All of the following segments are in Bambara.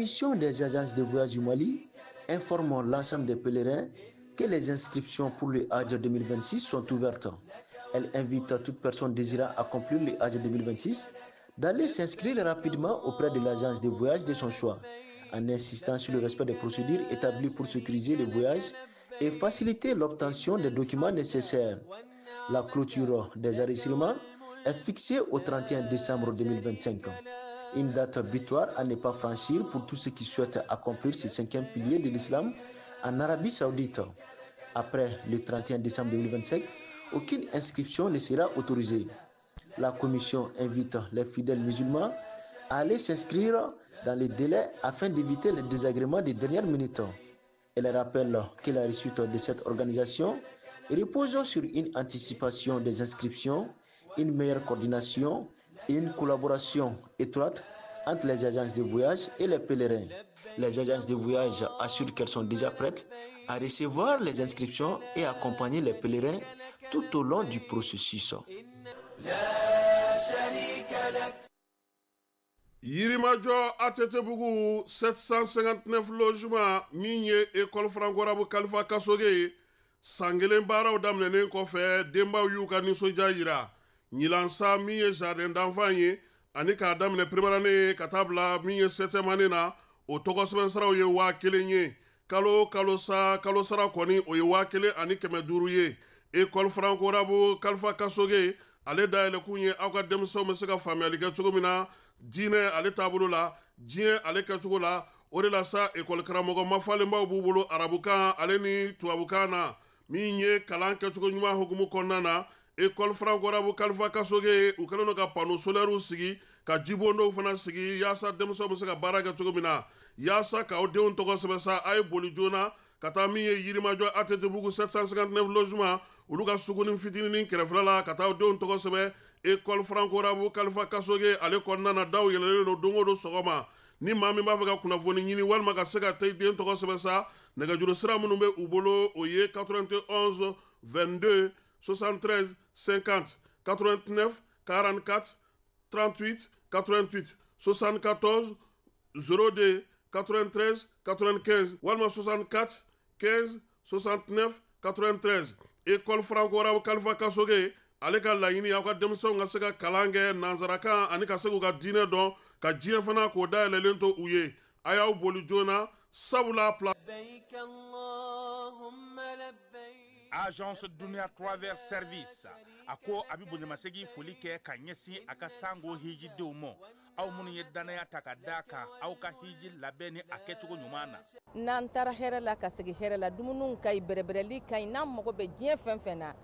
Commission des agences de voyage du Mali informe l'ensemble des pèlerins que les inscriptions pour le Hajj 2026 sont ouvertes. Elle invite toute personne désirant accomplir le Hajj 2026 d'aller s'inscrire rapidement auprès de l'agence de voyage de son choix, en insistant sur le respect des procédures établies pour sécuriser le voyage et faciliter l'obtention des documents nécessaires. La clôture des enregistrements est fixée au 31 décembre 2025. Une date butoir à ne pas franchir pour tous ceux qui souhaitent accomplir ce cinquième pilier de l'islam en Arabie Saoudite. Après le 31 décembre 2025, aucune inscription ne sera autorisée. La commission invite les fidèles musulmans à aller s'inscrire dans les délais afin d'éviter les désagréments des dernières minutes. Elle rappelle que la réussite de cette organisation repose sur une anticipation des inscriptions, une meilleure coordination et une collaboration étroite entre les agences de voyage et les pèlerins. Les agences de voyage assurent qu'elles sont déjà prêtes à recevoir les inscriptions et accompagner les pèlerins tout au long du processus. Yirimajɔ ATT-bugu 759 logements min ye école franco-arabe Kalifa Kasoge ye, san kelen baaraw daminɛnen kɔfɛ, denbaw y'u ka nisɔndiya yira. Ɲinan sa, min ye jardin d'enfant ye ani k'a daminɛ première année ka taa bila min ye septième année na, o tɔgɔ sɛbɛn siraw ye 1000 ye. Kalo kalo sa, kalo sara kɔni, o ye 1500 ye. École franco-arabe Kalifa Kasoge ale dayɛlɛkun ye aw ka denmisɛnw bɛ se ka faamuyali kɛ cogo min na diinɛ ale taabolo la, diɲɛ ale kɛcogo la. O de la sa, ekɔli karamɔgɔ mafalenbaw b'u bolo arabukan ale ni tubabukan na. Min ye kalan kɛcogo ɲuman hukumu kɔnɔna na, école franco-arabe Kalifa Kasoge, u kɛlen don ka panneau solaires sigi, ka jibondow fana sigi, yaasa denmisɛnw bɛ se ka baara kɛ cogo min na. Yaasa k'aw denw tɔgɔ sɛbɛn sa, a ye boli joona ka taa min ye Yirimajɔ ATT-bugu 759 logements, olu ka suguni fitininin kɛrɛfɛla la, ka taa denw tɔgɔ sɛbɛn école franco-arabe Kalifa Kasoge ale kɔnɔna na. Daw yɛlɛlen don don o don sɔgɔma. Ni maa min b'a fɛ ka kunnafoni ɲini walima ka se ka taa i den tɔgɔ sɛbɛn sa, nɛgɛjuru sira minnu bɛ u bolo, o ye 91 22 73 50, 89 44 38 88, 74 02 93 95 walima 64 15 69 93. École franco-arabe Kalifa Kasoge ale ka laɲini, aw ka denmisɛnw ka se ka kalan kɛ nanzarakan ani ka se k'u ka diinɛ dɔn, ka diɲɛ fana k'o dayɛlɛlen to u ye. A y'aw boli joona, sabula pla Agence Dunia Travel Service a ko a bɛ bonyamasegin foli kɛ ka ɲɛsin a ka sango hijidenw ma, aw minnu ye danaya ta ka da kan aw ka hiji labɛn ni a kɛcogo ɲuman na. N'an taara hɛrɛ la ka segin hɛrɛ la, dumuniw ka ɲi, bɛrɛbɛrɛli ka ɲi. N'an mago bɛ diɲɛ fɛn fɛn na,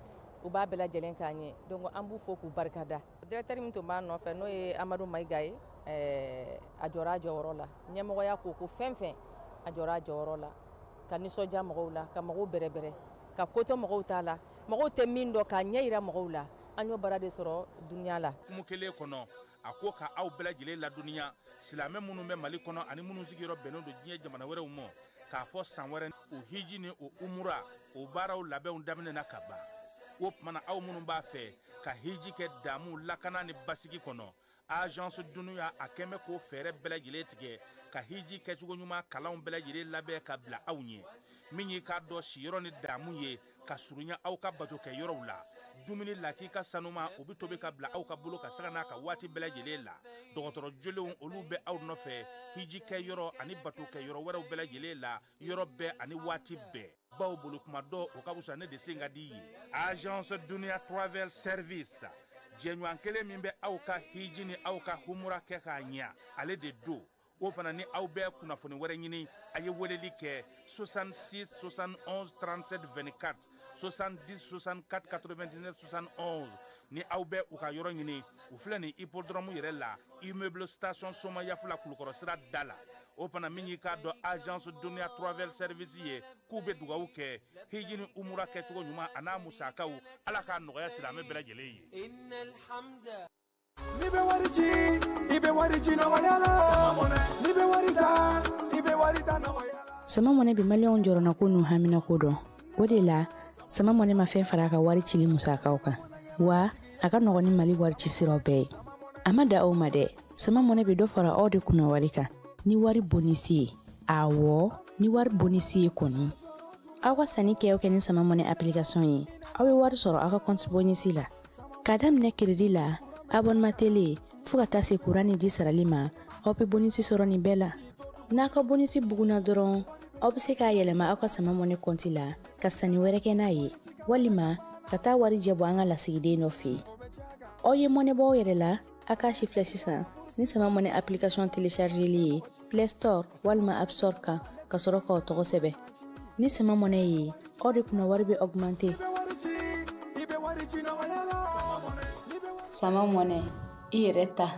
u b'a bɛɛ lajɛlen k'an ye. Donc an b'u fo k'u barikada. Directeur min tun b'a nɔfɛ, n'o ye Amadu Mayiga ye, a jɔra a jɔyɔrɔ la. Ɲɛmɔgɔya ko fɛn fɛn, a jɔra a jɔyɔrɔ la ka nisɔndiya mɔgɔw la, ka mɔgɔw bɛrɛbɛrɛ, ka kotɔ mɔgɔw t'a la, mɔgɔw tɛ min dɔn, k'a ɲɛ yira mɔgɔw la. An y'o baara de sɔrɔ dunuya la. Hukumu kelen kɔnɔ, a ko ka aw bɛɛ lajɛlen ladɔnniya, silamɛ minnu bɛ Mali kɔnɔ ani minnu sigiyɔrɔ bɛnnen don diɲɛ jamana wɛrɛw ma, k'a fɔ san wɛrɛ o hiji ni o umura o baaraw labɛnw daminɛna ka ban. O tuma na, aw minnu b'a fɛ ka hiji kɛ damu, lakana ni basigi kɔnɔ, Agence Dunuya a kɛn bɛ k'o fɛɛrɛ bɛɛ lajɛlen tigɛ ka hiji kɛcogo ɲuman kalanw bɛɛ lajɛlen labɛn ka bila aw ɲɛ. Min y'i k'a dɔn siyɔrɔ ni damu ye ka surunya aw ka batokɛ yɔrɔw la, dumuni lakika sanuma, o bɛ tobi ka bila aw ka bolo ka sanga n'a ka waati bɛɛ lajɛlen la. Dɔgɔtɔrɔ jolenw, olu bɛ aw nɔfɛ hiji kɛ yɔrɔ ani batokɛ yɔrɔ wɛrɛw bɛɛ lajɛlen la, yɔrɔ bɛɛ ani waati bɛɛ. Baw bolo kuma dɔ, o ka fisa ne de sen ka di ye. Agence Dunia Travel Service, jɛɲɔgɔn kelen min bɛ aw ka hiji ni aw ka humura kɛ k'a ɲɛ, ale de don. O fana ni aw bɛ kunnafoni wɛrɛ ɲini, a ye weleli kɛ 66 71 37 24, 70 64 99 71. Ni aw bɛ u ka yɔrɔ ɲini, u filɛ nin hippodrome yɛrɛ la, immeuble Station Somayafula, Kulukɔrɔ sira da la. O fana, min y'i k'a dɔn Agence Dunia Travel Service ye, k'u bɛ dugawu kɛ hiji ni umura kɛcogo ɲuman a n'a musakaw, Ala k'a nɔgɔya silamɛ bɛɛ lajɛlen ye. N'i bɛ wari ci, i bɛ wari ci nɔgɔya la. N'i bɛ wari ta, i bɛ wari ta nɔgɔya la. Sama Mɔnɛ bɛ maliyɛnw jɔrɔnako n'u haminako dɔn. O de la, Sama Mɔnɛ ma fɛn fara a ka wari cili musakaw kan wa. A ka nɔgɔn ni Mali wari ci siraw bɛɛ ye. A ma da aw ma dɛ, Sama Mɔnɛ bɛ dɔ fara aw de kunna wari kan. Ni wari bonisi ye. Awɔ, ni wari bonisi ye kɔni. Aw ka sanni kɛ o kɛ ni Sama Money application ye, aw bɛ wari sɔrɔ aw ka compte bonisi la. K'a daminɛ crédit la, abonnement télé, fo ka taa se courant ni ji sarali ma, aw bɛ bonisi sɔrɔ nin bɛɛ la. N'a ka bonisi bugunna dɔrɔn, aw bɛ se k'a yɛlɛma aw ka Sama Money compte la ka sanni wɛrɛ kɛ n'a ye, walima ka taa wari jɛ bɔ an ka lasigiden dɔ fɛ yen. Aw ye mɔnɛ bɔ aw yɛrɛ la, a k'a si filɛ sisan ni Sama Money application téléchargeli ye Play Store walima App Store kan ka sɔrɔ k'aw tɔgɔ sɛbɛn. Ni Sama Money ye, aw de kunna wari bɛ augmenter. Sama Money, i yɛrɛ ta.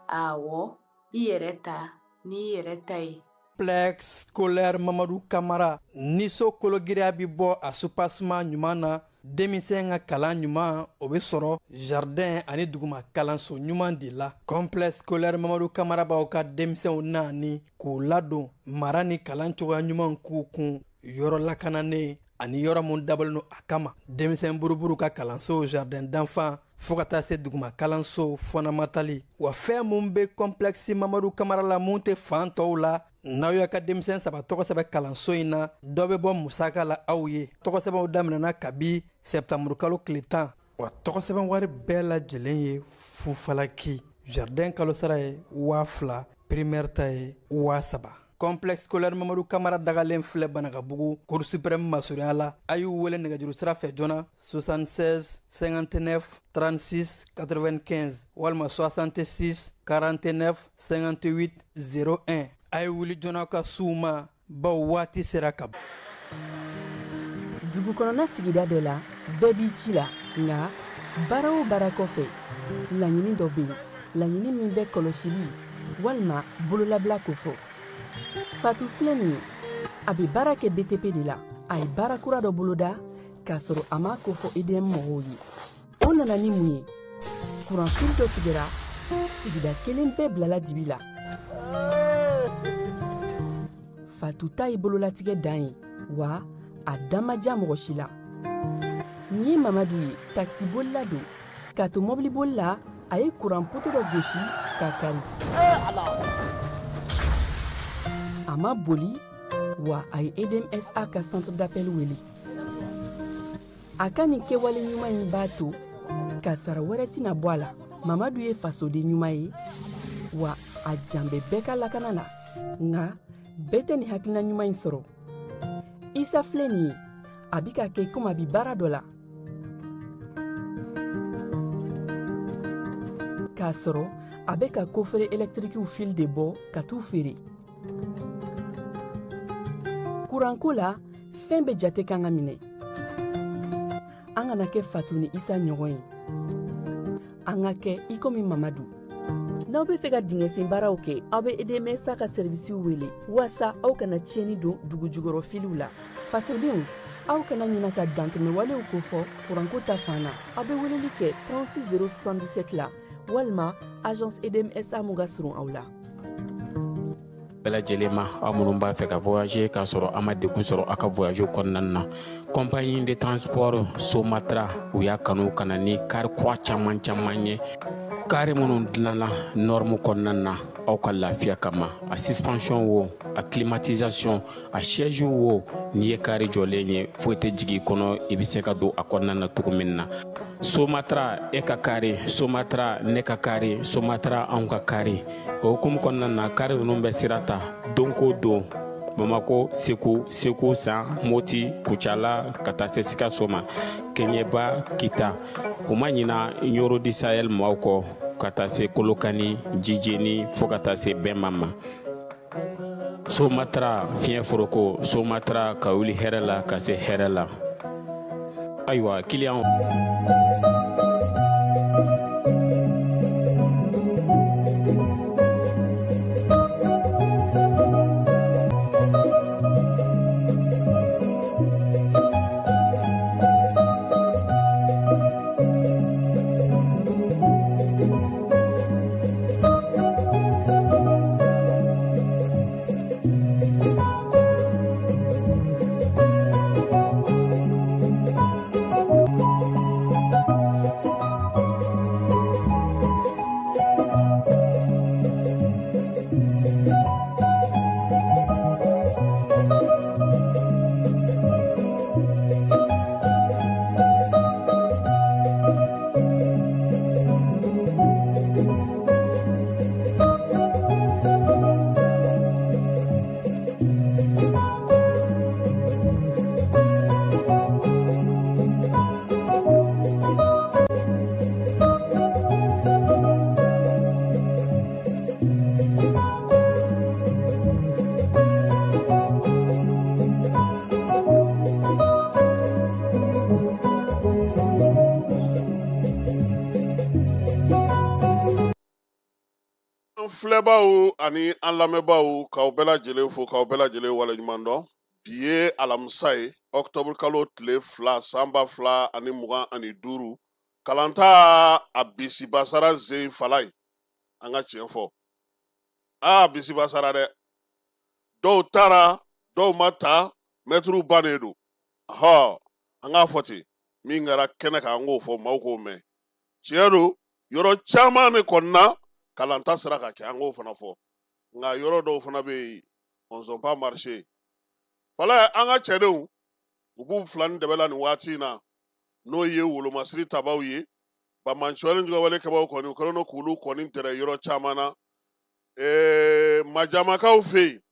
Awɔ, i yɛrɛ ta n'i yɛrɛ ta ye. Complexe scolaire Mamadu Kamara ni so kologiriya bɛ bɔ a soubassement ɲuman na, denmisɛn ka kalan ɲuman o bɛ sɔrɔ jardin ani duguma kalanso ɲuman de la. Complexe scolaire Mamadu Kamara b'aw ka denmisɛnw naani k'u ladon mara ni kalan cogoya ɲuman k'u kun yɔrɔ lakananen ani yɔrɔ mun dabɔlen don a kama. Denmisɛn buruburu ka kalanso, jardin d'enfants, fo ka taa se duguma kalanso fɔnamatali. Wa fɛn mun bɛ complexe Mamadu Kamara la mun tɛ fan tɔw la, n'aw y'a ka denmisɛn 3 tɔgɔ sɛbɛn kalanso in na, dɔ bɛ bɔ musaka la aw ye. Tɔgɔ sɛbɛnw daminɛna kabi septembre kalo tile 10. Wa tɔgɔ sɛbɛn wari bɛɛ lajɛlen ye fufalaki. Jardin kalo sara ye 2000, primaire ta ye 3000. Complexe scolaire Mamadu Kamara dagalen filɛ Banakabugu, Cour suprême masurunya la. A y'u wele nɛgɛjuru sira fɛ joona 76 59 36 95 walima 66 49 58 01. A ye wuli joona ka s'u ma, baw waati sera ka ban. Dugu kɔnɔna sigida dɔ la, bɛɛ b'i ci la, nka baara o baara kɔfɛ, laɲini dɔ bɛ yen, laɲini min bɛ kɔlɔsili walima bololabila kofɔ. Fatu filɛ nin ye, a bɛ baara kɛ BTP de la. A ye baara kura dɔ boloda k'a sɔrɔ a m'a kofɔ EDM mɔgɔw ye. O nana ni mun ye? Kuranfili dɔ tigɛra, sigida kelen bɛɛ bilala dibi la. Fatu ta ye bololatigɛ dan ye, wa a da ma diya mɔgɔ si la. Nin ye Mamadu ye, takisibolila don. K'a to mɔbiliboli la, a ye kuran poto dɔ gosi k'a kari. A ma boli, wa a ye EDMSA ka centre d'appel wele. A ka nin kɛwale ɲuman in b'a to kasara wɛrɛ tɛna bɔ a la. Mamadu ye fasoden ɲuman ye, wa a jan bɛ bɛɛ ka lakana na. Nka bɛɛ tɛ nin hakilina ɲuman in sɔrɔ. Isa filɛ nin ye, a bɛ ka kɛ komi a bɛ baara dɔ la, k'a sɔrɔ a bɛ ka kofere ɛlɛtirikiw fil de bɔ ka t'u feere. Kuranko la, fɛn bɛɛ jate kan ka minɛ. An kana kɛ Fatu ni Isa ɲɔgɔn ye, an ka kɛ i komi Mamadu. N'aw bɛ fɛ ka dingɛsen baaraw kɛ, aw bɛ EDMSA ka sɛrivisiw wele waasa aw kana tiɲɛni don dugu jukɔrɔ filiw la. Fasodenw, aw kana ɲina ka dantɛmɛwalew kofɔ kuranko ta fan na. Aw bɛ weleli kɛ 36 077 la walima agence EDMSA mun ka surun aw la. Bɛɛ lajɛlen ma, aw minnu b'a fɛ ka voyager k'a sɔrɔ a ma degun sɔrɔ aw ka voyage kɔnɔna na, compagnie de transport Somatra u y'a kanu ka na ni kari kura caman caman ye, kari minnu dilanna norme kɔnɔna na aw ka lafiya kama. A suspension wo, a climatisation, a siège wo, n'i ye kari jɔlen ye foyi tɛ jigin i kɔnɔ, i bɛ se ka don a kɔnɔna na cogo min na. Somatra e ka kari, Somatra ne ka kari, Somatra anw ka kari. O hukumu kɔnɔna na, kari ninnu bɛ sira ta don ko don, Bamako, Segu, Segu San, Moti, Kucala, ka taa se Sikaso ma, Keɲeba, Kita. U ma ɲina Ɲoro di Sahel maaw kɔ, ka taa se Kolokani, Jijeni, fo ka taa se Bɛnma ma. Somatra fiɲɛ foroko, Somatra ka wuli hɛrɛ la ka se hɛrɛ la. Ayiwa, kiliyanw. An filɛbaw ani an lamɛnbaaw, k'aw bɛɛ lajɛlen fo, k'aw bɛɛ lajɛlen waleɲuman dɔn. Bi ye alamisa ye, ɔkutɔburu kalo tile 2, san 2025. Kalanta a bisibasara zen fala ye. An ka tiɲɛ fɔ, aa, bisibasara dɛ. Dɔw taara, dɔw ma ta, mɛtiriw bannen don. Hɔ, an k'a fɔ ten, min kɛra kɛnɛ kan, an k'o fɔ, maaw k'o mɛn. Tiɲɛ don, yɔrɔ caman de kɔni na kalanta sera ka kɛ, an k'o fana fɔ, nka yɔrɔ dɔw fana bɛ yen, on sont pas marché fala. An ka cɛdenw, u b'u fila ni dɛbɛ la nin waati in na, n'o ye wolomasiri tabaw ye. Banbaanciwale jugawale kɛbaw kɔni, u kɛlen don k'olu kɔni tɛrɛ yɔrɔ caman na. Majamakaw fɛ yen,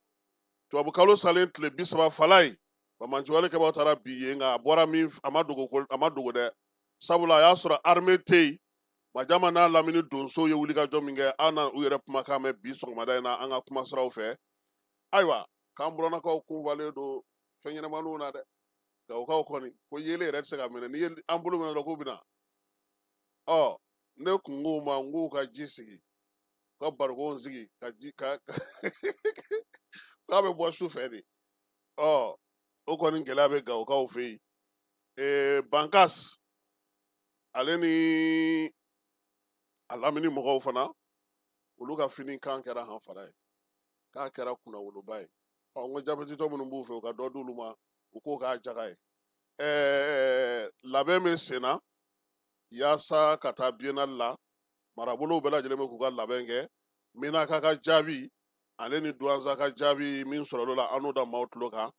tubabukalo salen tile 30 fala ye, banbaanciwale kɛbaw taara bi yen, nka a bɔra min, a ma dogo, a ma dogo dɛ, sabula a y'a sɔrɔ armée tɛ yen. Majama n'a lamini donsow ye wulikajɔ min kɛ, an na u yɛrɛ kumakan mɛn bi sɔgɔmada in na an ka kumasiraw fɛ. Ayiwa, k'an burannakaw kunfalen don fɛn ɲɛnamaninw na dɛ. Gawokaw kɔni ko yelen yɛrɛ tɛ se ka minɛ, n'i ye an bolo minɛ dɔrɔn k'u bɛna. Ɔ, ne kun k'u ma n k'u ka ji sigi, ka barikon sigi ka ji ka k'a bɛ bɔ su fɛ de. Ɔ, o kɔni gɛlɛya bɛ gawokaw fɛ yen. Bankas ale ni a lamini mɔgɔw fana, olu ka fini kan kɛra han fara ye, k'a kɛra kunnawoloba ye. Ɔ, n ko jabɛtitɔ minnu b'u fɛ, u ka dɔ d'olu ma, u k'o k'a jaga ye. Labɛn bɛ sen na yaasa ka taa biennale la. Marabolow bɛɛ lajɛlen bɛ k'u ka labɛn kɛ. Menaka ka jaabi, ale ni Duwanza ka jaabi min sɔrɔla la, an n'o da maaw tulo kan.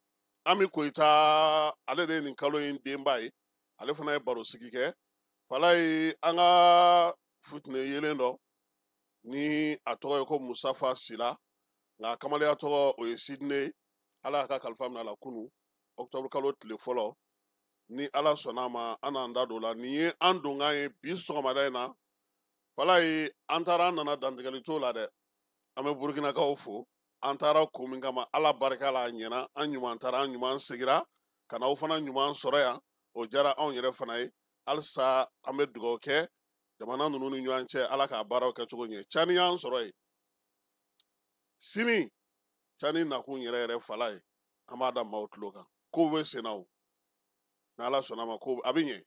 Ami Koyita, ale de ye nin kalo in denba ye, ale fana ye baro sigi kɛ fala ye. An ka futinɛ yelen dɔ ni a tɔgɔ ye ko Musafa Sila, nka kamalenya tɔgɔ o ye Sidine. Ala y'a ka kalifa minɛ a la kunu, ɔkutɔburu kalo tile 1. Ni Ala sɔnna a ma, an n'an da don o la. Nin ye an donkan ye bi sɔgɔmada in na fala ye. An taara, an nana, dantigɛli t'o la dɛ. An bɛ Burukinakaw fo. An taara kun min kama, Ala barika la, a ɲɛna. An ɲuman taara, an ɲuman segira ka na aw fana ɲuman sɔrɔ yan, o diyara anw yɛrɛ fana ye. Halisa an bɛ dugawu kɛ jamana ninnu ni ɲɔgɔn cɛ, Ala k'a baaraw kɛcogo ɲɛ. Cani y'an sɔrɔ yen, sini cani nakun yɛrɛ yɛrɛ fala ye, an b'a da maaw tulo kan. Kow bɛ sen na o, n'Ala sɔnna ma, ko a bɛ ɲɛ.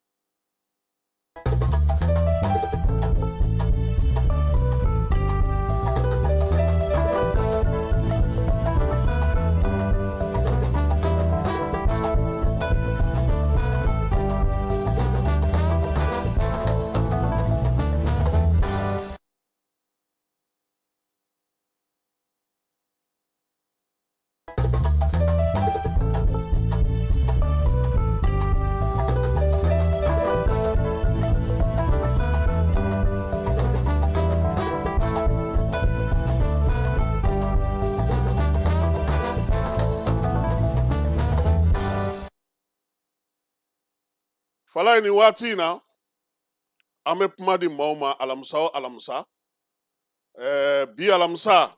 Fala ye, nin waati in na, an bɛ kuma di maaw ma alamisa o alamisa. Bi alamisa,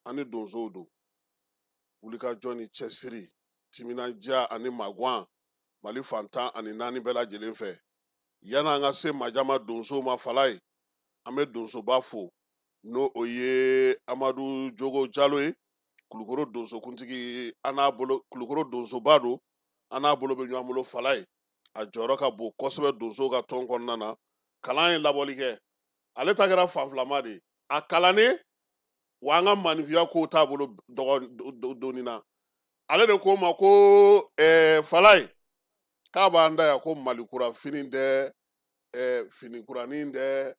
an ni donsow don. Wulikajɔ ni cɛsiri, timinandiya ani maguwan, Mali fan 14 bɛɛ lajɛlen fɛ. Yan'an ka se Majama donsow ma fala ye, an bɛ donsoba fo, n'o o ye Amadu Jogo Jalo ye, Kulukoro donsokuntigi. An n'a bolo, Kulukoro donsoba don, an n'a bolo bɛ ɲɔgɔn bolo fala ye. A jɔyɔrɔ ka bon kosɛbɛ donsow ka tɔn kɔnɔna na. Kalan ye labɔli kɛ, ale ta kɛra fanfilama de ye, a kalannen wa. An ka maninfiya kow t'a bolo dɔgɔ donni na. Ale de ko ma ko fala ye, k'a b'an da yan ko malikura fini tɛ, fini kuranin tɛ,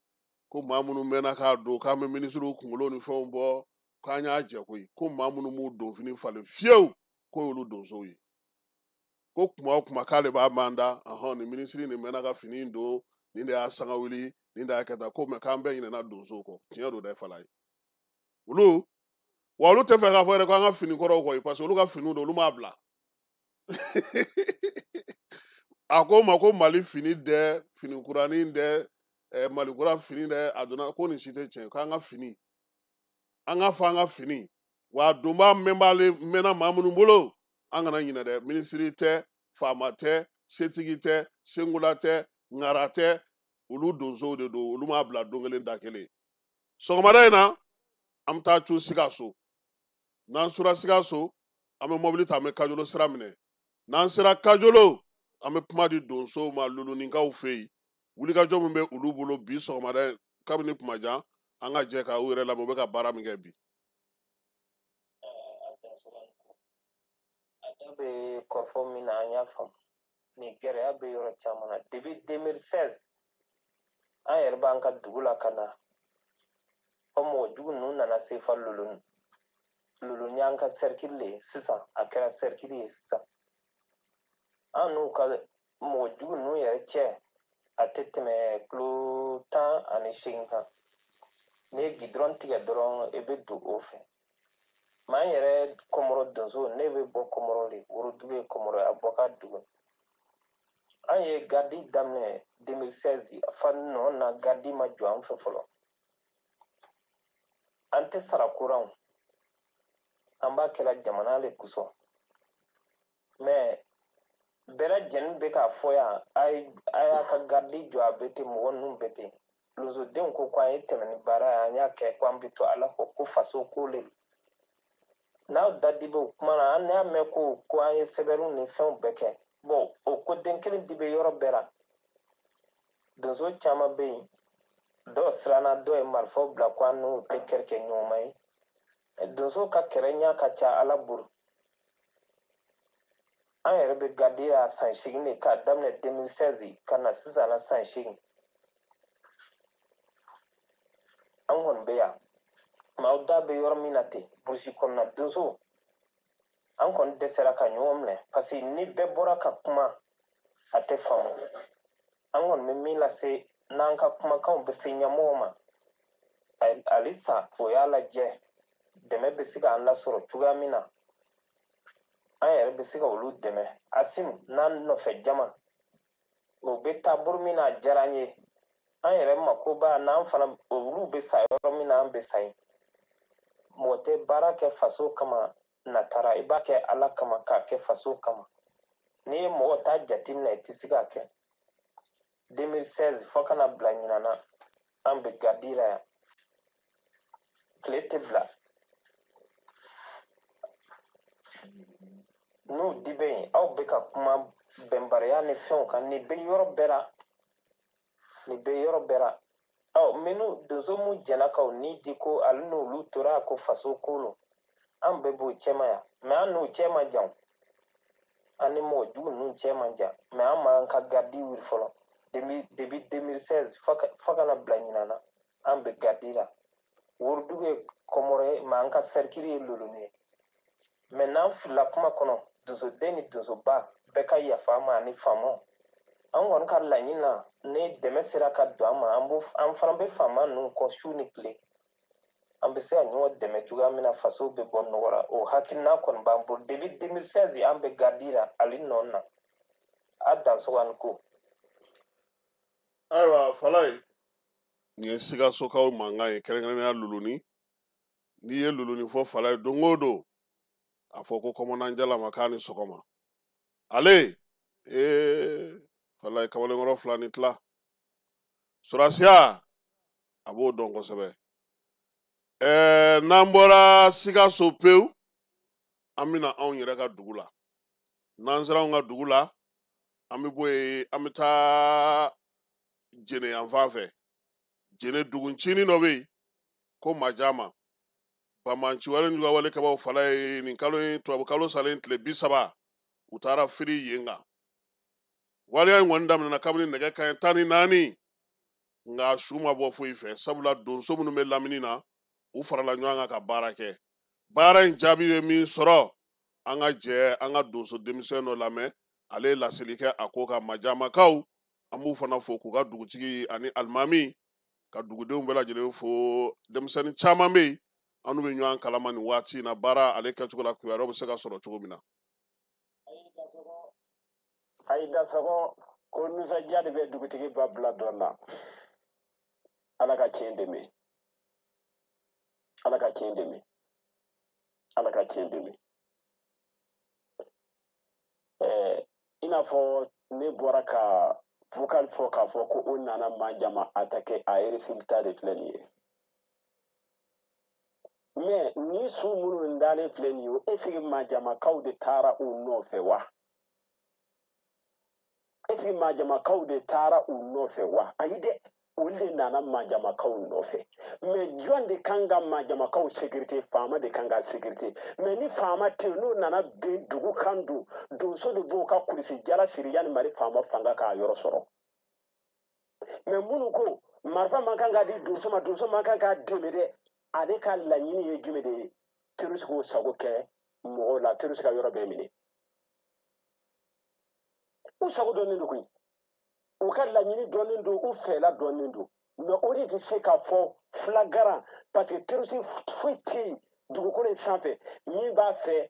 ko maa minnu mɛnna k'a don, k'an bɛ minisiriw kunkolo ni fɛnw bɔ, k'an y'a jɛ koyi, ko maa minnu m'u don fini falen fiyewu, k'o y'olu donsow ye. Ko kuma o kuma k'ale b'a manda ahɔn, nin minisiri nin mɛnna ka fini don, nin de y'a sanga wuli, nin de y'a kɛ tan, ko mɛ k'an bɛɛ ɲinɛna donsow kɔ. Tiɲɛ don dɛ fala ye. Olu wa, olu tɛ fɛ k'a fɔ yɛrɛ ko an ka fini kɔrɔw kɔ, parce que olu ka finiw don, olu m'a bila. A ko ma ko Mali fini dɛ, fini kuranin dɛ, Mali kura fini dɛ, a donna ko nin si tɛ tiɲɛ, k'an ka fini, an ka fɔ an ka fini wa, a donba mɛnbale mɛnna maa minnu bolo, an kana ɲinɛ dɛ. Minisiri tɛ, faama tɛ, setigi tɛ, senkola tɛ, ŋara tɛ, olu donsow de don, olu m'a bila don kelen da kelen. Sɔgɔmada in na, An bɛ taa cun Sikaso. N'an sera Sikaso, an bɛ mɔbili ta, an bɛ Kajolo sira minɛ. N'an sera Kajolo, an bɛ kuma di donsow ma Luluninkaw fɛ yen. Wulikajɔ min bɛ olu bolo bi sɔgɔmada kabini kuma jan, an ka jɛ ka u yɛrɛ lamɛn, u bɛ ka baara min kɛ bi. A da bɛ kɔrɔfɔ min na, an y'a faamu. Nin gɛlɛya bɛ yɔrɔ caman na. Depuis 2016, an yɛrɛ b'an ka dugu la ka na. Fɔ mɔgɔ jugu ninnu nana se fa Luluni. Luluni y'an ka cercle de ye sisan, a kɛra cercle ye sisan. An n'u ka mɔgɔ jugu ninnu yɛrɛ cɛ, a tɛ tɛmɛ kilo 18 kan. N'i ye gidɔrɔn tigɛ dɔrɔn, i bɛ don o fɛ. Mais an yɛrɛ Kɔmɔrɔ donso, ne bɛ bɔ Kɔmɔrɔ de, Worodugu ye Kɔmɔrɔ ye, a bɔ ka dugu. An ye garidi daminɛ 2016, fa nɔ na garidi ma jɔ an fɛ fɔlɔ. An tɛ sara kuranw, an b'a kɛla jamana le kosɔn. Mais bɛɛ lajɛlen bɛ k'a fɔ yan, a y'a ka garidi jɔ, a bɛ ten, mɔgɔ ninnu bɛ ten. Lonzodenw ko an ye tɛmɛ ni baara ye, an y'a kɛ ko an bɛ to Ala kɔ, ko faso ko le. N'aw da di bɛ o kuma na, an y'a mɛn ko an ye sɛbɛnniw ni fɛnw bɛɛ kɛ. Bon, o ko den kelen di bɛ yɔrɔ bɛɛ la. Donso caman bɛ yen, dɔw siranna, dɔw ye marifaw bila ko an n'u tɛ kɛlɛ kɛ ɲɔgɔn ye. Donso ka kɛlɛ ɲɛ ka ca Ala bolo. An yɛrɛ bɛ garidi ya san 8 de k'a daminɛ 2016 ka na sisan na san 8. An kɔni bɛ yan. Maaw da bɛ yɔrɔ min na ten, burusi kɔnɔna donso, an kɔni dɛsɛra ka ɲɔgɔn minɛ, parce que ni bɛɛ bɔra ka kuma, a tɛ faamu. An kɔni bɛ min lase, n'an ka kumakanw bɛ se ɲɛmɔgɔw ma, halisa o y'a lajɛ, dɛmɛ bɛ se k'an lasɔrɔ cogoya min na, an yɛrɛ bɛ se ka olu dɛmɛ. Asim n'an nɔfɛ jama, o bɛ taa bolo min na, a diyara an ye. An yɛrɛ mako b'a n'an fana, olu bɛ sa yɔrɔ min na, an bɛ sa yen. Mɔgɔ tɛ baara kɛ faso kama natara, i b'a kɛ Ala kama k'a kɛ faso kama. N'i ye mɔgɔ ta jateminɛ, i tɛ se k'a kɛ. 2016 fo ka na bila ɲinan na, an bɛ garidi la yan. Tile tɛ bila. N'u di bɛ yen, aw bɛ ka kuma bɛnbaliya ni fɛnw kan, nin bɛ yɔrɔ bɛɛ la. Nin bɛ yɔrɔ bɛɛ la. Ɔ, minnu donso mun jɛnna ka o ni di ko ale n'olu tora ko faso ko lo, an bɛɛ b'o cɛma yan. Mais an n'o cɛ man jan. An ni mɔgɔ jugu ninnu cɛ man jan. Mais an m'an ka garidi wuli fɔlɔ. Depuis 2016 fo ka na bila ɲinan na, an bɛ garidi la. Worodugu ye Kɔmɔrɔ ye, mais an ka cercle ye Loloni ye. Mais n'an filila kuma kɔnɔ, donsoden ni donsoba bɛɛ ka yafa an ma ani faamaw. An kɔni ka laɲini na, ni dɛmɛ sera ka don an ma, an fana bɛ faama ninnu kɔ su ni tile. An bɛ se ka ɲɔgɔn dɛmɛ cogoya min na, faso bɛ bɔ nɔgɔ la. O hakilina kɔni b'an bolo. Depuis 2016 an bɛ garidi la, ale nɔ na. A dan sɔgɔni ko. Ayiwa, Falaye, nin ye Sikasokaw mankan ye, kɛrɛnkɛrɛnnenya Luluni. N'i ye Luluni fɔ Falaye, don o don, a fɔ ko kɔmɔnan Jala ma k'a ni sɔgɔma. Ale, Falaye kamalenkɔrɔ 2 ni tila. Sɔrɔsiya, a b'o dɔn kosɛbɛ. N'an bɔra Sikaso pewu, an bɛna anw yɛrɛ ka dugu la. N'an sera anw ka dugu la, an bɛ bɔ yen, an bɛ taa Jene yan fan fɛ. Jene duguncinin dɔ bɛ yen ko Majama. Banbanci wale ni juguya wale kɛbaaw Falaye nin kalo in, tubabu kalo salen tile 30, u taara firi yen kan. Waleya in kɔni daminɛna kabini nɛgɛ kanɲɛ 14, nka su ma bɔ foyi fɛ, sabula donso minnu bɛ lamini na, u farala ɲɔgɔn kan ka baara kɛ. Baara in jaabi ye min sɔrɔ, an ka jɛ an ka donso denmisɛn dɔ lamɛn, ale ye laseli kɛ a ko kan. Majamakaw, an b'u fana fo k'u ka dugutigi ani alimami ka dugudenw bɛɛ lajɛlen fo. Denmisɛnnin caman bɛ yen, an n'u bɛ ɲɔgɔn kalama nin waati in na, baara ale kɛcogo la, kibaruyaw bɛ se ka sɔrɔ cogo min na. Ayi dasɔgɔ ko nisɔndiya de bɛ dugutigi ba bila dɔ la. Ala ka tiɲɛ dɛmɛ. Ala ka tiɲɛ dɛmɛ. Ala ka tiɲɛ dɛmɛ. I n'a fɔ ne bɔra ka vocal fɔ k'a fɔ ko o nana Majama attaquer, a résultat de filɛ nin ye. Mais ni su minnu dalen filɛ nin ye, est ce que Majamakaw de taara u nɔfɛ wa? Est ce que Majamakaw de taara u nɔfɛ wa? Ayi dɛ, olu de nana Majamakaw nɔfɛ. Mais jɔn de kan ka Majamakaw sécurité? Faama de kan ka sécurité. Mais ni faama tɛ yen, n'o nana bin dugu kan dun, donso de b'o ka kulisi jala siri yanni Mali faama fanga k'a yɔrɔ sɔrɔ. Mais minnu ko marifa man kan ka di donso ma, donso man kan k'a dɛmɛ dɛ, ale ka laɲini ye jumɛn de ye? Terroriste k'o sago kɛ mɔgɔw la, terroriste ka yɔrɔ bɛɛ minɛ. U sago dɔnnen don koyi, u ka laɲini dɔnnen don, u fɛla dɔnnen don. Mais o de tɛ se ka fɔ flagrant, parce que terroriste foyi tɛ yen dugukolo in sanfɛ min b'a fɛ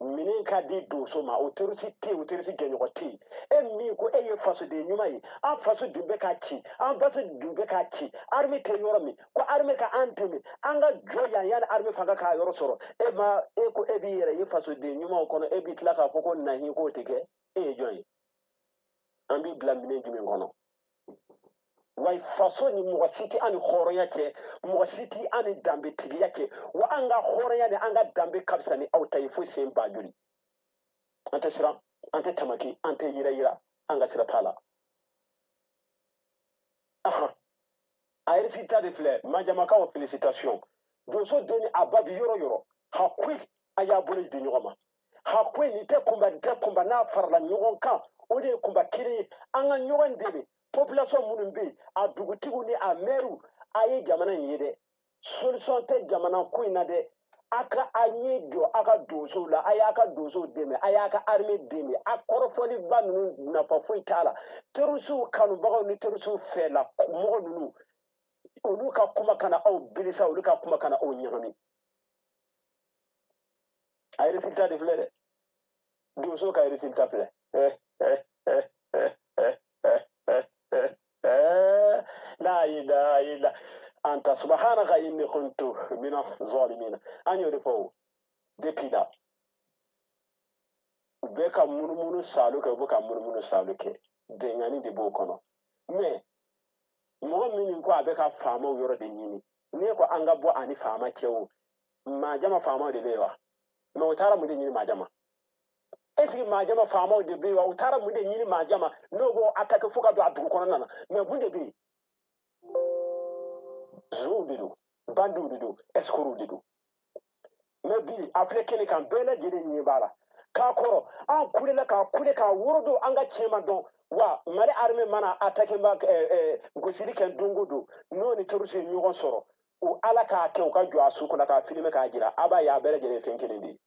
minɛn ka di donso ma. O terroriste tɛ yen, o terroriste jɛɲɔgɔn tɛ yen. E min ko e ye fasoden ɲuman ye, an faso dun bɛ k'a ci, an faso dun bɛ k'a ci, armée tɛ yɔrɔ min, ko armée ka an dɛmɛ, an ka jɔ yan yanni armée fanga k'a yɔrɔ sɔrɔ. E ma, e ko e b'i yɛrɛ ye fasoden ɲumanw kɔnɔ, e b'i tila k'a fɔ ko nahi k'o tɛ kɛ. E ye jɔn ye? An b'i bila minɛn jumɛn kɔnɔ? Wa faso ni mɔgɔ si tɛ an ni hɔrɔnya cɛ, mɔgɔ si tɛ an ni danbetigiya cɛ. Wa an ka hɔrɔnya ni an ka danbe ka fisa ni aw ta ye fo sen ba joli. An tɛ siran, an tɛ tamaki, an tɛ yira yira, an ka sira t'a la. Ahan, a résultat de filɛ. Majamakaw, félicitation. Donso den ni a ba bi yɔrɔ yɔrɔ, hakoyi a y'a bolo di ɲɔgɔn ma. Hakoyi nin tɛ kunba, nin tɛ kunba, n'a farala ɲɔgɔn kan, o de ye kunba kelen ye. An ka ɲɔgɔn dɛmɛ. Population minnu bɛ yen, a dugutigiw ni a mɛriw, a ye jamana in ye dɛ. Solution tɛ jamana ko in na dɛ. A ka a ɲɛ jɔ a ka donsow la, a y'a ka donsow dɛmɛ, a y'a ka armée dɛmɛ. A kɔrɔfɔliba ninnu nafa foyi t'a la. Terroristew kanubagaw ni terroristew fɛla mɔgɔ ninnu, olu ka kuma kana aw bilisa, olu ka kuma kana aw ɲagami. A résultat de filɛ dɛ. Donso ka résultat filɛ. La ilaha illa anta subhanaka inni kuntu mina zalimina. An y'o de fɔ o depuis la, u bɛ ka munumunu salo kɛ, u bɛ ka munumunu salo kɛ, bɛnkanni de b'o kɔnɔ. Mais mɔgɔ minnu ko a bɛ ka faamaw yɔrɔ de ɲini, n'e ko an ka bɔ ani faama cɛ o, Majama faamaw de bɛ yen wa? Mais u taara mun de ɲini Majama? Est ce que Majama faamaw de bɛ yen wa? U taara mun de ɲini Majama n'o b'o attaquer fo ka don a dugu kɔnɔna na? Mais mun de bɛ yen? Zonw de don, bandiw de don, escrocs de don. Mais bi a filɛ kɛnɛ kan, bɛɛ lajɛlen ɲɛ b'a la. K'a kɔrɔ an kulela k'a kule k'a woro don, an ka tiɲɛ ma dɔn. Wa Mali armée mana attaquer ba gosili kɛ don o don, n'o ni terroriste ye ɲɔgɔn sɔrɔ, o Ala k'a kɛ u ka jɔ a su kɔnɔ k'a filmer k'a jira, a b'a ye a bɛɛ lajɛlen fɛn kelen de ye.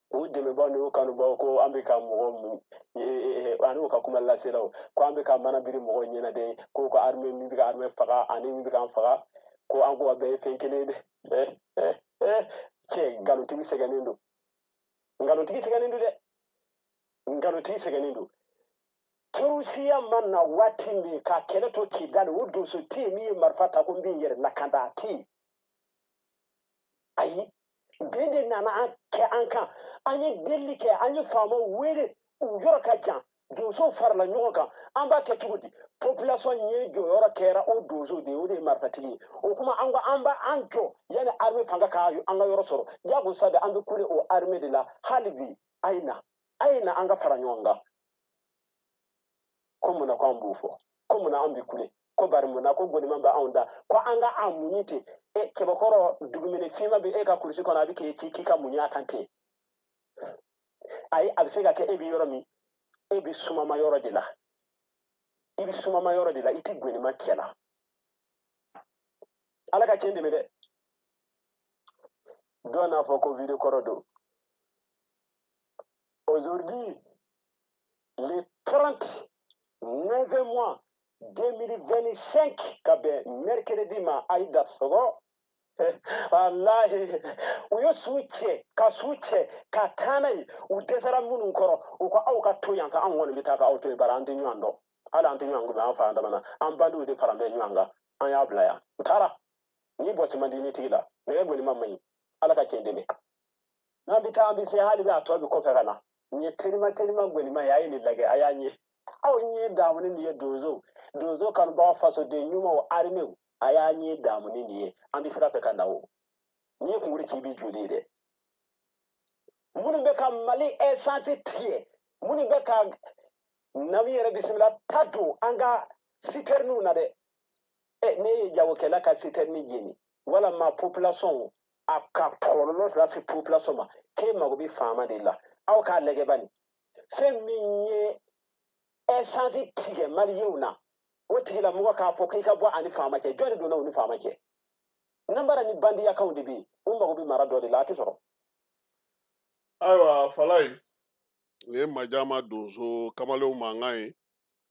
O dɛmɛbaaw n'o kanubaaw ko an bɛ ka mɔgɔ mun ani u ka kuma laselaw ko an bɛ ka mana biri mɔgɔw ɲɛna dɛ, ko ka armée min bɛ ka armée faga ani min bɛ k'an faga, ko an ko a bɛɛ ye fɛn kelen ye dɛ. Cɛ, nkalontigi sɛgɛnnen don, nkalontigi sɛgɛnnen don dɛ, nkalontigi sɛgɛnnen don. Terrorisiya ma na waati min ka kɛlɛ to Kidali, o donso tɛ yen min ye marifa ta ko n bɛ n yɛrɛ lakanda, a tɛ yen. Ayi, bɛn de nana an kɛ an kan. An ye delili kɛ, an ye faamaw wele, u yɔrɔ ka jan, donsow farala ɲɔgɔn kan. An b'a kɛ cogo di? Population ɲɛ jɔyɔrɔ kɛra o donsow de ye, o de ye marifatigi ye. O kuma an ko an b'an jɔ yanni armée fanga ka an ka yɔrɔ sɔrɔ. Jagosa de an bɛ kule o armée de la hali bi. A ye na, a ye na an ka fara ɲɔgɔn kan. Ko munna ko an b'o fɔ? Ko munna an bɛ kule? Ko bari munna ko goniman bɛ anw da? Ko an ka an muɲu ten. E cɛbakɔrɔ dugumɛnɛ finman bɛ e ka kurusi kɔnɔ, a bɛ k'e ci k'i ka muɲu a kan ten. Ayi, a bɛ se ka kɛ e bɛ yɔrɔ min, e bɛ sumama yɔrɔ de la. I bɛ sumama yɔrɔ de la, i tɛ goniman cɛ la. Ala ka tiɲɛ dɛmɛ dɛ. Dɔw n'a fɔ ko vidéo kɔrɔ don. Aujourd'hui, le 30 9 mois 2025, ka bɛn mercredi ma, Aïda Sogo. Wallahi, u ye su cɛ ka su cɛ ka taa n'a ye, u dɛsɛra minnu kɔrɔ, u ko aw ka to yan sa, anw kɔni bɛ taa ka aw to yen, bari an tɛ ɲɔgɔn dɔn. Hali an tɛ ɲɔgɔn kunbɛn, an fa an dama na, an bandiw de fara bɛ ɲɔgɔn kan, an y'a bila yan. U taara. Ni bɔsi man di ni tigi la, nɛgɛ gɔnima man ɲi. Ala ka tiɲɛ dɛmɛ. N'an bɛ taa, an bɛ se hali bi a tɔ bɛ kɔfɛ ka na. Nin ye telima telima gɔnima ye, a ye nin lajɛ, a y'a ɲɛ. Aw ɲɛ daamu ni nin ye donso, donso kanubaga fasoden ɲumanw, armée, a y'a ɲɛ daamu ni nin ye. An bɛ sira fɛ ka na o. N'i ye kunkolo ci i b'i joli ye dɛ. Minnu bɛ ka Mali essence tigɛ, minnu bɛ ka nabi yɛrɛ bisimila ta don an ka citernew na dɛ. Ne ye jagokɛla ka citerne jeni walama population a ka kɔlɔlɔ lase population ma, k'e mago bɛ faama de la. Aw k'a lajɛ bani, fɛn min ye essence tigɛ maliyɛnw na, o tigilamɔgɔ k'a fɔ k'i ka bɔ ani faama cɛ, jɔn de donna u ni faama cɛ? Nanbara ni bandiyakaw de bɛ yen, u mago bɛ mara dɔ de la, a tɛ sɔrɔ. Ayiwa Falayi, nin ye Majama donso kamalenw mankan ye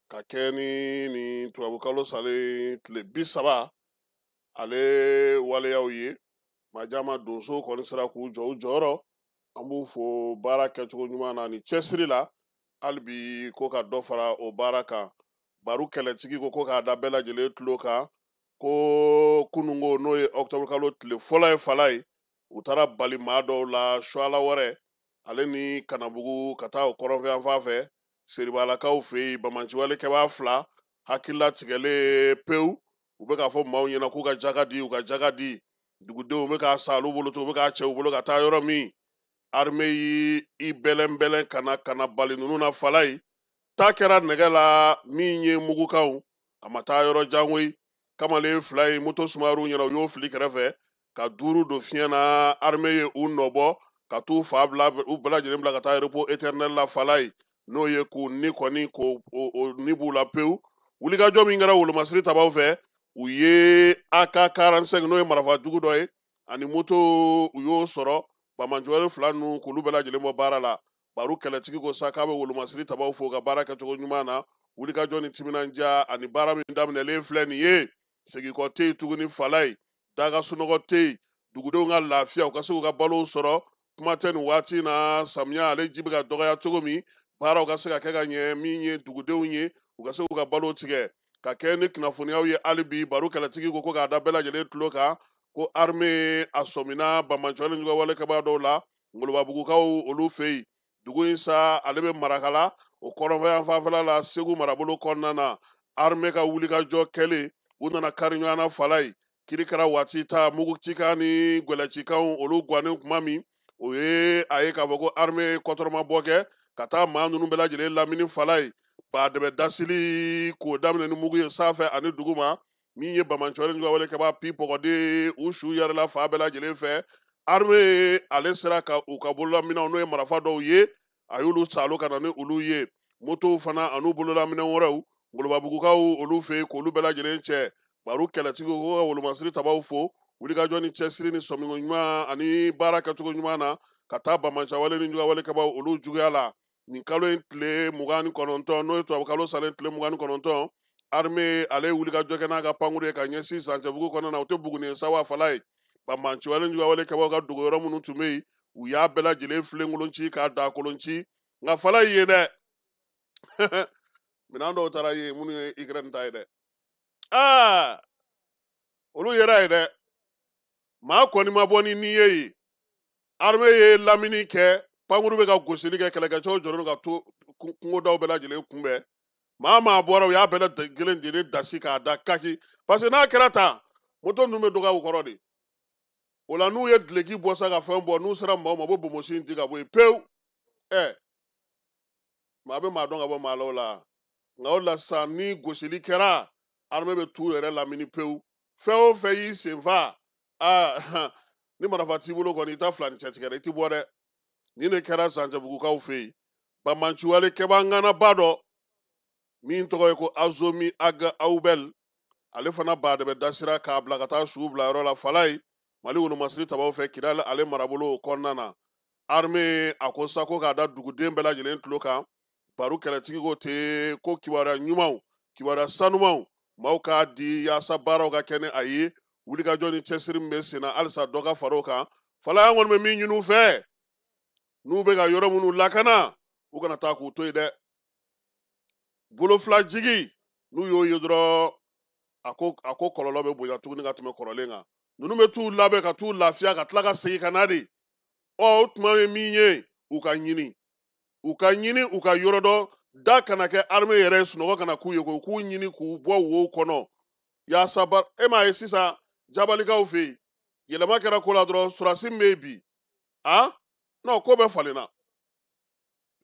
ka kɛ ni tubabukalo salen tile 30 ale waleyaw ye. Majama donso kɔni sera k'u jɔ u jɔyɔrɔ, an b'u fo baara kɛcogo ɲuman na ni cɛsiri la, hali bi ko ka dɔ fara o baara kan. Baru kɛlɛtigi ko k'a da bɛɛ lajɛlen tulo kan ko kununko n'o ye octobre kalo tile fɔlɔ ye Falayi, u taara bali maa dɔw la Suala wɛrɛ ale ni Kanabugu ka taa o kɔrɔnfɛyanfan fɛ Seribalakaw fɛ yen. Bamanciwale kɛbaa 2 hakilila tigɛlen pewu, u bɛ k'a fɔ maaw ɲɛna k'u ka jaga di, u ka jaga di. Dugudenw bɛ k'a sa olu bolo to, u bɛ k'a cɛ u bolo ka taa yɔrɔ min. Armée y'i bɛlɛn bɛlɛn ka na bali ninnu na Falayi. Ta kɛra nɛgɛ la min ye mugukanw, a ma taa yɔrɔ jan koyi. Kamalen 2 ye moto sumayar'u ɲɛna, u y'o fili kɛrɛfɛ ka 5 don fiɲɛ na. Armée ye u nɔbɔ ka t'u fa bila, u bɛɛ lajɛlen bila ka taa repos éternel la Falayi, n'o ye k'u ni kɔni k'o ni b'u la pewu. Wulikajɔ min kɛra wolomasiri tabaw fɛ, u ye AK-45 n'o ye marifa jugu dɔ ye ani moto, u y'o sɔrɔ. Bamanciwale 2 ninnu k'olu bɛɛ lajɛlen bɔ baara la. Baru kɛlɛtigi ko sa k'a bɛ wolomasiri tabaw fo ka baara kɛcogo ɲuman na. Wulikajɔ ni timinandiya ani baara min daminɛlen filɛ nin ye, seginkɔ tɛ yen tuguni Falayi, daga sunɔgɔ tɛ yen, dugudenw ka lafiya, u ka se k'u ka balow sɔrɔ. Kuma tɛ nin waati na, samiya ale ji bɛ ka dɔgɔya cogo min, baaraw ka se ka kɛ ka ɲɛ, min ye dugudenw ye u ka se k'u ka balo tigɛ. Ka kɛ ni kunnafoniyaw ye hali bi, Baru kɛlɛtigi ko k'a da bɛɛ lajɛlen tulo kan ko armée a sɔmina bamanciwale juguwale kɛbaa dɔw la Ngolobabugukaw olu fɛ yen. Dugu in sa ale bɛ Marakala o kɔrɔnfɛ fanfɛla la Segu marabolo kɔnɔna na. Armée ka wulikajɔ kɛlen, u nana kari ɲɔgɔn na Falayi. Kiri kɛra waati ta, mugucikan ni gwɛlɛcikanw olu gannen kuma min, o ye a ye k'a fɔ ko armée kɔtɔrɔmabɔ kɛ ka taa maa ninnu bɛɛ lajɛlen lamini Falayi. Baadɛbɛ dasili k'o daminɛ ni mugu ye sanfɛ ani duguma, min ye bamanciwale juguwale kɛbaa pi pɔgɔden u su yɛrɛla fa bɛɛ lajɛlen fɛ. Armée ale sera ka u ka bololaminɛnw n'o ye marifa dɔw ye, a y'olu salo ka na ni olu ye, motow fana an'u bololaminɛn wɛrɛw Ngolobabugukaw olu fɛ yen k'olu bɛɛ lajɛlen cɛ. Baru kɛlɛtigi ko ka wolomasiri tabaw fo wulikajɔ ni cɛsiri ni sɔminko ɲuman ani baara kɛcogo ɲuman na ka taa bamanciwale ni juguwale kɛbaaw olu juguya la. Nin kalo in tile 29, n'o ye tubabukalo salen tile 29, armée ale ye wulikajɔ kɛ n'a ka pankuru ye ka ɲɛsin Zancɛbugu kɔnɔna na. O tɛ Buguni ye sa wa Falayi. Bamanciwale juguwale kɛbaaw ka dogo yɔrɔ minnu tun bɛ yen, u y'a bɛɛ lajɛlen filenkolon ci k'a dakolon ci. Nka Falayi ye dɛ, minɛn dɔw taara yen minnu ye Ukraine ta ye dɛ, aa olu yera ye dɛ. Maa kɔni ma bɔ ni ni ye yen. Armée ye lamini kɛ, pankuru bɛ ka gosili kɛ, kɛlɛkɛcɛw jɔlen don ka to kungodaw bɛɛ lajɛlen kunbɛn. Maa bɔra, u y'a bɛɛ lajɛlen dasi k'a da kaki, parce que n'a kɛra tan, moto ninnu bɛ dɔgɔya u kɔrɔ de. O la n'u ye duloki bɔ sa ka fɛn bɔ, n'u sera maaw ma, u bɛ bonbonsi in di ka bɔ yen pewu. Maa bɛ maa dɔn ka bɔ maa la o la. Nka o la sisan ni gosili kɛra, armée bɛ t'u yɛrɛ lamini pewu. Fɛn o fɛn y'i senfa, aa ni marifa t'i bolo kɔni, i ta fila ni cɛtigɛ dɛ, i ti bɔ dɛ. Nin de kɛra Zancɛbugukaw fɛ yen. Bamanciwale kɛbaa ŋanaba dɔ min tɔgɔ ye ko Azomi Aga Awubɛl, ale fana baadɛbɛ dasira k'a bila ka taa su bila yɔrɔ la Falayi, Mali wolomasiri tabaw fɛ Kidali ale marabolo kɔnɔna na. Armée a ko sa ko k'a da duguden bɛɛ lajɛlen tulo kan, Baru kɛlɛtigi ko ten ko kibaruya ɲumanw, kibaruya sanumanw, maaw k'a di yaasa baaraw ka kɛ ni a ye. Wulikajɔ ni cɛsiri min bɛ sen na halisa dɔ ka fara o kan. Falayi, an kɔni bɛ min ɲini u fɛ, n'u bɛ ka yɔrɔ minnu lakana, u kana taa k'u to yen dɛ. Bolo fila jigi, n'u y'o ye dɔrɔn, a ko kɔlɔlɔ bɛ bonya tuguni ka tɛmɛ kɔrɔlen kan. Ninnu bɛ t'u labɛn ka t'u lafiya ka tila ka segin ka na de. O tuma ye min ye, u ka ɲini, u ka ɲini u ka yɔrɔ dɔ da kana kɛ armée yɛrɛ ye, sunɔgɔ kana k'u ye koyi, k'u ɲini k'u bɔ wow kɔnɔ yaasa e m'a ye sisan Jabalikaw fɛ yen, Yɛlɛma kɛra ko la dɔrɔn, sɔrɔdasi min bɛ yen bi, ah non, ko bɛɛ falenna.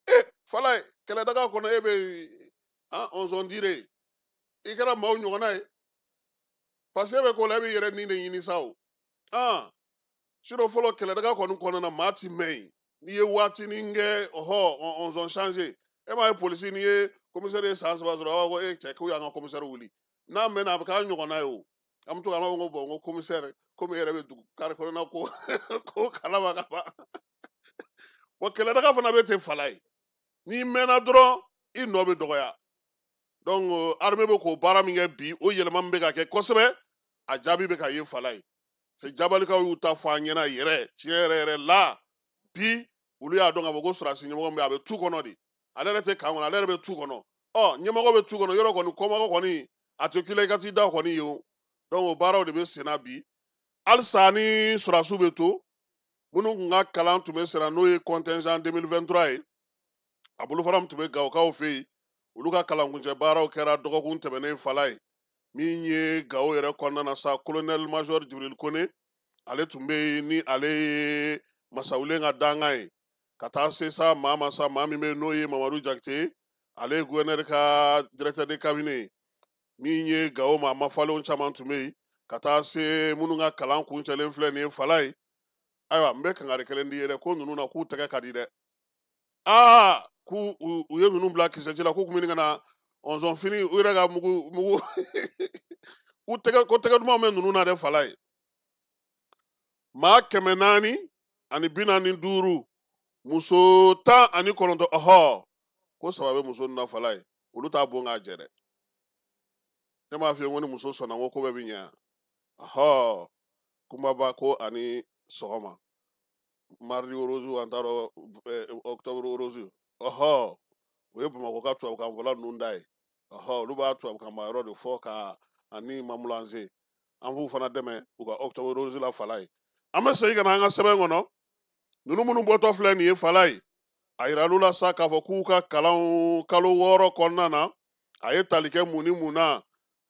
E Falaye, kɛlɛdaga kɔnɔ e bɛ ah on dirait i kɛra maaw ɲɔgɔnna ye, parce que e bɛ ko la, e b'i yɛrɛ ni de ɲini sa o. Ah sinon fɔlɔ kɛlɛdaga kɔni kɔnɔna na, maa ti mɛn yen. N'i ye waatinin kɛ, ɔhɔ, on change. E m'a ye, polisi, n'i ye commissaire ye san 3 sɔrɔ, a b'a fɔ ko e cɛ, k'u y'an ka commissaire wuli. N'a mɛnna, a bɛ k'an ɲɔgɔnna ye o. An bɛ to k'an b'a fɔ ko bon, ko commissaire, komi e yɛrɛ bɛ dugu kari kɔnɔna ko ko kalama ka ban. Wa kɛlɛdaga fana bɛ ten Falaye, n'i mɛnna dɔrɔn, i nɔ bɛ dɔgɔya. Donc armée bɛ k'o baara min kɛ bi, o yɛlɛma min bɛ ka kɛ kosɛbɛ, a jaabi bɛ ka ye Falaye. C'est jabalikaw y'u ta fɔ an ɲɛna yɛrɛ, tiɲɛ yɛrɛ yɛrɛ la bi, olu y'a dɔn k'a fɔ ko sɔrɔdasi ɲɛmɔgɔ min bɛ, a bɛ tu kɔnɔ de, ale yɛrɛ tɛ kan kɔnɔ, ale yɛrɛ bɛ tu kɔnɔ. Ɔ ɲɛmɔgɔ bɛ tu kɔnɔ, yɔrɔ kɔni kɔmɔgɔ kɔni a tɛ k'i la i ka t'i da kɔni ye o. Donc o baaraw de bɛ sen na bi. Halisa ni sɔrɔdasiw bɛ to minnu kun ka kalan tun bɛ senna, n'o ye contingent 2023 ye, a bolofara min tun bɛ Gawokaw fɛ yen, olu ka kalankuncɛ baaraw kɛra dɔgɔkun tɛmɛnen Falaye. Min ye Gawo yɛrɛ kɔnɔna na sa, colonel major Jibril Kone, ale tun bɛ yen, ni ale ye Masawulen ka dankan ye, ka taa se sa maa ma sa, maa min bɛ yen n'o ye Mamadu Jakite, ale ye gouverneur ka directeur de cabinet ye. Min ye Gawo maa mafalenw caman tun bɛ yen, ka taa se minnu ka kalan kuncɛlen filɛ nin ye Falaye. Ayiwa, n bɛ kangari kelen di yɛrɛ ko ninnu na, k'u tɛgɛ ka di dɛ. Aa, k'u u ye ninnu bila kisɛci la, k'u kun bɛ ka na ɔnzɔn fini, u yɛrɛ ka mugu mugu, k'u tɛgɛ ko tɛgɛ duman bɛ ninnu na dɛ Falaye. Maa 445, muso 19, ɔhɔ, ko 3 bɛ muso ninnu na Falaye, olu t'a bon k'a jɛ dɛ. Ne m'a f'i ye ko ni muso sɔnna, ko ko bɛɛ bɛ ɲɛ. Ɔhɔ, kunbaba ko ani sɔgɔma, mardi rose, an t'a dɔn octobre rose, ɔhɔ, o ye Bamakɔ ka tubabukan fɔla ninnu da ye. Ɔhɔ, olu b'a tubabukan ma yɔrɔ de fɔ ka ani mamulanse, an b'u fana dɛmɛ u ka octobre rose la Falaye. An bɛ segin ka na an ka sɛbɛn kɔnɔ. Ninnu minnu bɔtɔ filɛ nin ye Falaye, a yiral'u la sa k'a fɔ k'u ka kalanw kalo 6 kɔnɔna na, a ye tali kɛ mun ni mun na: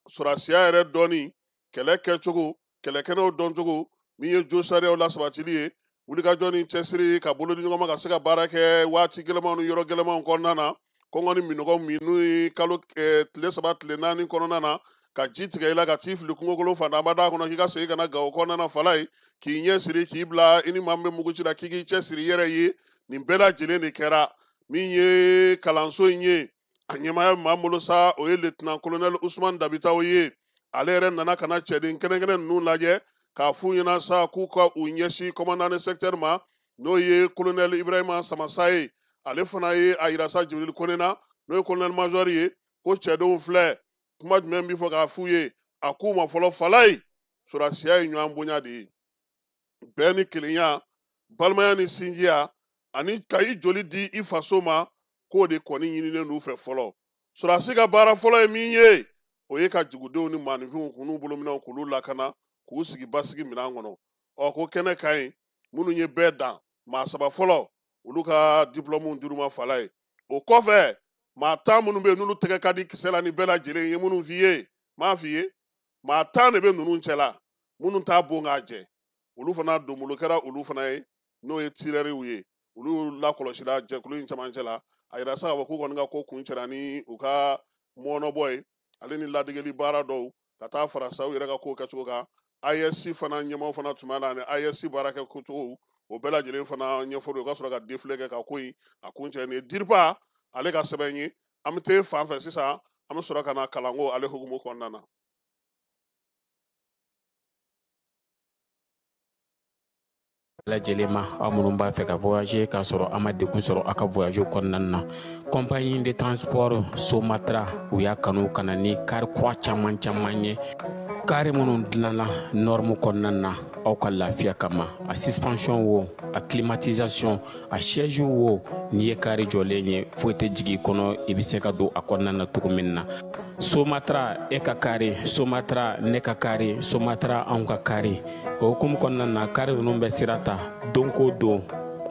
sɔrɔdasiya yɛrɛ dɔnni, kɛlɛ kɛcogo, kɛlɛkɛnɛw dɔncogo, min ye jo sariyaw lasabatili ye, wulikajɔ ni cɛsiri ka bolo di ɲɔgɔn ma ka se ka baara kɛ waati gɛlɛmanw ni yɔrɔ gɛlɛmanw kɔnɔna na, kɔngɔ ni minɔgɔ minnu ye kalo tile 3 tile 4 kɔnɔna na, ka ji tigɛ i la ka t'i fili kungokolo fantanba kɔnɔ, k'i ka segin ka na Gawo kɔnɔna na Falaye, k'i ɲɛ siri k'i bila i ni maa min bɛ mugu ci la, k'i k'i cɛsiri i yɛrɛ ye. Nin bɛɛ lajɛlen de kɛra. Min ye kalanso in ye, a ɲɛmaaya bɛ maa bolo sa, o ye lieutenant colonel Usman Dabitaw ye. Ale yɛrɛ nana ka na cɛden kɛnɛkɛnɛ ninnu lajɛ k'a f'u ɲɛna sa k'u ka u ɲɛsin commandant de secteur ma, n'o ye colonel Ibrahima Samasa ye. Ale fana ye a yira sa Jibril Kone na, n'o ye colonel major ye, ko cɛdenw filɛ, kuma jumɛn b'i fɔ k'a f'u ye? A k'u ma fɔlɔ Falaye, sɔrɔdasiya ye ɲɔgɔn bonya de ye, bɛn ni kelenya, balimaya ni sinjiya, ani ka i joli di i faso ma, k'o de kɔni ɲininen d'u fɛ fɔlɔ. Sɔrɔdasi ka baara fɔlɔ ye min ye, o ye ka dugudenw ni maaninfinw k'u n'u bolominɛw k'olu lakana, k'u sigi basigi minɛn kɔnɔ. Ɔ ko kɛnɛ ka ɲi, minnu ye bɛɛ dan, maa 3 fɔlɔ, olu ka diplɔmuw dir'u ma Falaye. O kɔfɛ, maa 10 minnu bɛ yen n'olu tɛgɛ ka di kisɛ la ni bɛɛ lajɛlen ye, minnu f'i ye, m'a f'i ye, maa 10 de bɛ ninnu cɛla minnu t'a bon k'a jɛ, olu fana donbolo kɛra olu fana ye, n'o ye tirɛriw ye. Olu lakɔlɔsila jɛkulu in camancɛ la. A yira sa k'a fɔ k'u kɔni ka ko kun cɛra ni u ka mɔnɔbɔ ye, ale ni ladegeli baara dɔw, ka taa fara sa u yɛrɛ ka kow kɛcogo kan. AES fana ɲɛmaaw fana tun b'a la, ani AES baara kɛ cogo, o bɛɛ lajɛlen fana ɲɛfɔli, o ka sɔrɔ ka défilé kɛ ka ko in a kun cɛ. Nin ye DIRPA ale ka sɛbɛn ye. An bɛ taa fan fɛ sisan, an bɛ sɔrɔ ka na kalanko ale hukumu kɔnɔna na. Lajɛlen ma, aw minnu b'a fɛ ka voyager k'a sɔrɔ a ma degun sɔrɔ aw ka voyage kɔnɔna na, compagnie de transport Somatra, u y'a kanu ka na ni kari kura caman caman ye, kari minnu dilanna norme kɔnɔna na aw ka lafiya kama. A suspension wo, a climatisation, a siège wo, n'i ye kari jɔlen ye, foyi tɛ jigin i kɔnɔ, i bɛ se ka don a kɔnɔna na cogo min na. Somatra e ka kari, Somatra ne ka kari, Somatra anw ka kari. O hukumu kɔnɔna na, kari ninnu bɛ sira ta don ko don,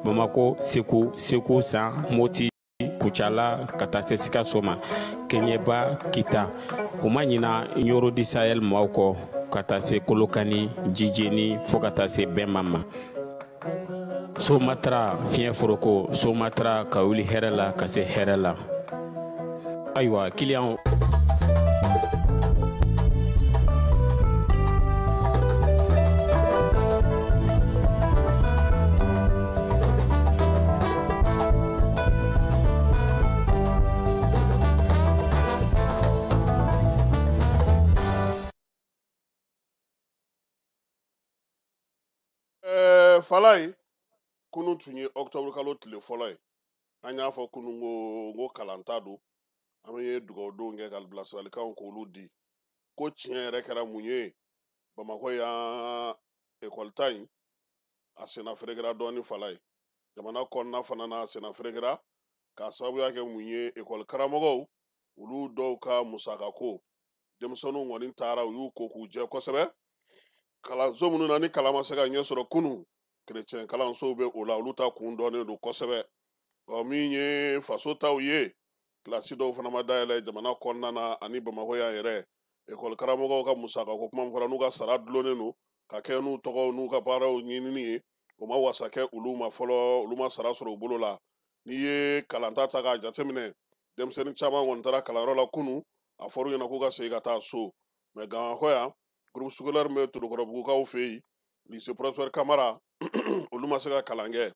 Bamako, Segu, Segu San, Moti, Kucala, ka taa se Sikaso ma, Keɲeba, Kita. U ma ɲina Ɲoro di Sahel maaw kɔ. ka taa se Kolokani, Jijeni fo ka taa se Bɛnba ma. Somatra fiɲɛ foroko, Somatra ka wuli hɛrɛ la ka se hɛrɛ la. Ayiwa kiliyanw. Falaye, kunun tun ye octobre kalo tile fɔlɔ ye. An y'a fɔ kunun ko kalanta don. An ye dugawudonw kɛ ka bilasiralikanw k'olu di. Ko tiɲɛ yɛrɛ kɛra mun ye? Bamakɔ yan ekɔli ta in, a senna ferekera dɔɔni Falaye. Jamana kɔnɔna fana na a senna ferekera k'a sababuya kɛ mun ye? Ekɔli karamɔgɔw, olu dɔw ka musakako. Denmisɛnninw kɔni taara, u y'u ko k'u jɛ kosɛbɛ. Kalanso minnu na ni kalan ma se ka ɲɛ sɔrɔ kunun, kerecɛn kalansow bɛ o la, olu ta kun dɔnnen don kosɛbɛ. Ɔ min ye faso taw ye, kilasi dɔw fana ma dayɛlɛ jamana kɔnɔna na ani Bamakɔ yan yɛrɛ. Ekɔli karamɔgɔw ka musakako kuma min fɔra, n'u ka sara dulonnen don ka kɛ n'u tɔgɔw n'u ka baaraw ɲinini ye, o ma wasa kɛ olu ma fɔlɔ, olu ma sara sɔrɔ u bolo la. N'i ye kalanta ta k'a jateminɛ, denmisɛnnin caman kɔni taara kalanyɔrɔ la kunun, a fɔr'u ɲɛna k'u ka segin ka taa so. Mɛ Bamakɔ yan, groupe scolaire min bɛ Tolokɔrɔbugukaw fɛ yen, lycée Prosper Kamara, olu ma se ka kalan kɛ.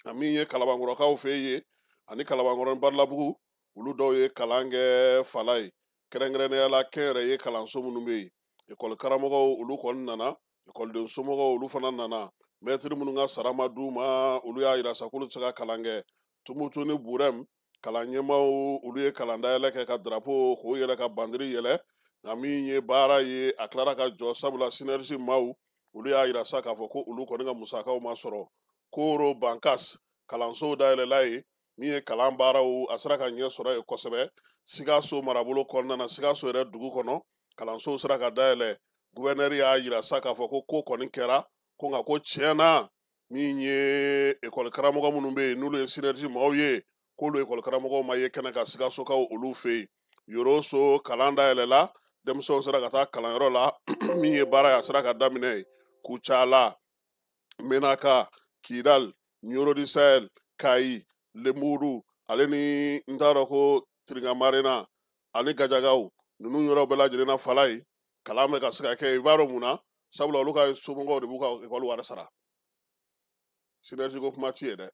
A min ye Kalabankɔrɔkaw fɛ yen ani Kalabankɔrɔ ni Barilabugu, olu dɔw ye kalan kɛ Falaye. Kɛrɛnkɛrɛnnenya la kɛnyɛrɛye kalanso minnu bɛ yen, ekɔli karamɔgɔw olu kɔni nana, ekɔliden somɔgɔw olu fana nana. Mɛtiri minnu ka sara ma d'u ma, olu y'a yira sa k'olu tɛ se ka kalan kɛ. Tumutu ni Burɛm kalan ɲɛmaaw olu ye kalan dayɛlɛ kɛ ka drapeau k'o yɛlɛ ka bandiri yɛlɛ. Nka min ye baara ye, a tilara ka jɔ, sabula synergie maaw olu y'a yira sa k'a fɔ ko olu kɔni ka musakaw ma sɔrɔ. Koro Bankas kalansow dayɛlɛla ye, min ye kalan baaraw a sera ka ɲɛ sɔrɔ yen kosɛbɛ. Sikaso marabolo kɔnɔna na, Sikaso yɛrɛ dugu kɔnɔ, kalansow sera ka dayɛlɛ. Gouverneur y'a yira sa k'a fɔ ko ko kɔni kɛra, ko nka ko tiɲɛ na min ye ekɔli karamɔgɔ minnu bɛ yen n'olu ye synergie maaw ye, k'olu ekɔli karamɔgɔw ma ye kɛnɛ kan Sikasokaw olu fɛ yen. Yoroso kalan dayɛlɛla, denmisɛnw sera ka taa kalanyɔrɔ la, min ye baara ye a sera ka daminɛ yen. Kucala, Menaka, Kidal, Nioro du Sahel, Kayi, Lemuru, ale ni n t'a dɔn ko Tiringamarena ani Gajagaw, ninnu yɔrɔ bɛɛ lajɛlen na Falaye, kalan bɛ ka se ka kɛ. I b'a dɔn mun na? Sabula olu ka somɔgɔw de b'u ka ekɔli wari sara. Synergie ko kuma ti ye dɛ.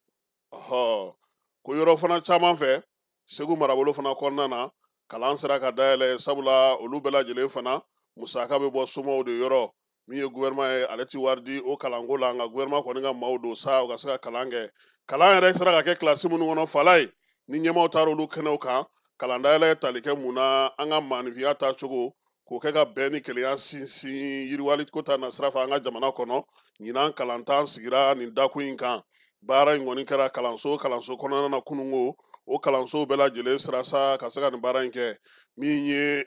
Ɔhɔ, ko yɔrɔ fana caman fɛ, Segu marabolo fana kɔnɔna na, kalan sera ka dayɛlɛ, sabula olu bɛɛ lajɛlen fana musaka bɛ bɔ somɔgɔw de yɔrɔ. Min ye gouvernement ye, ale ti wari di o kalanko la, nka gouvernement kɔni ka maaw don sa u ka se ka kalan kɛ. Kalan yɛrɛ sera ka kɛ kilasi minnu kɔnɔ Falaye, ni ɲɛmaaw taara olu kɛnɛw kan, kalan dayɛlɛ ye tali kɛ mun na? An ka maanifinya taacogo k'o kɛ ka bɛn ni kelenya sinsin yiriwali ko ta nasira fɛ an ka jamana kɔnɔ. Ɲinan kalantan sigira nin dakun in kan. Baara in kɔni kɛra kalanso kɔnɔna na kununko, o kalansow bɛɛ lajɛlen sera sa ka se ka nin baara in kɛ. Min ye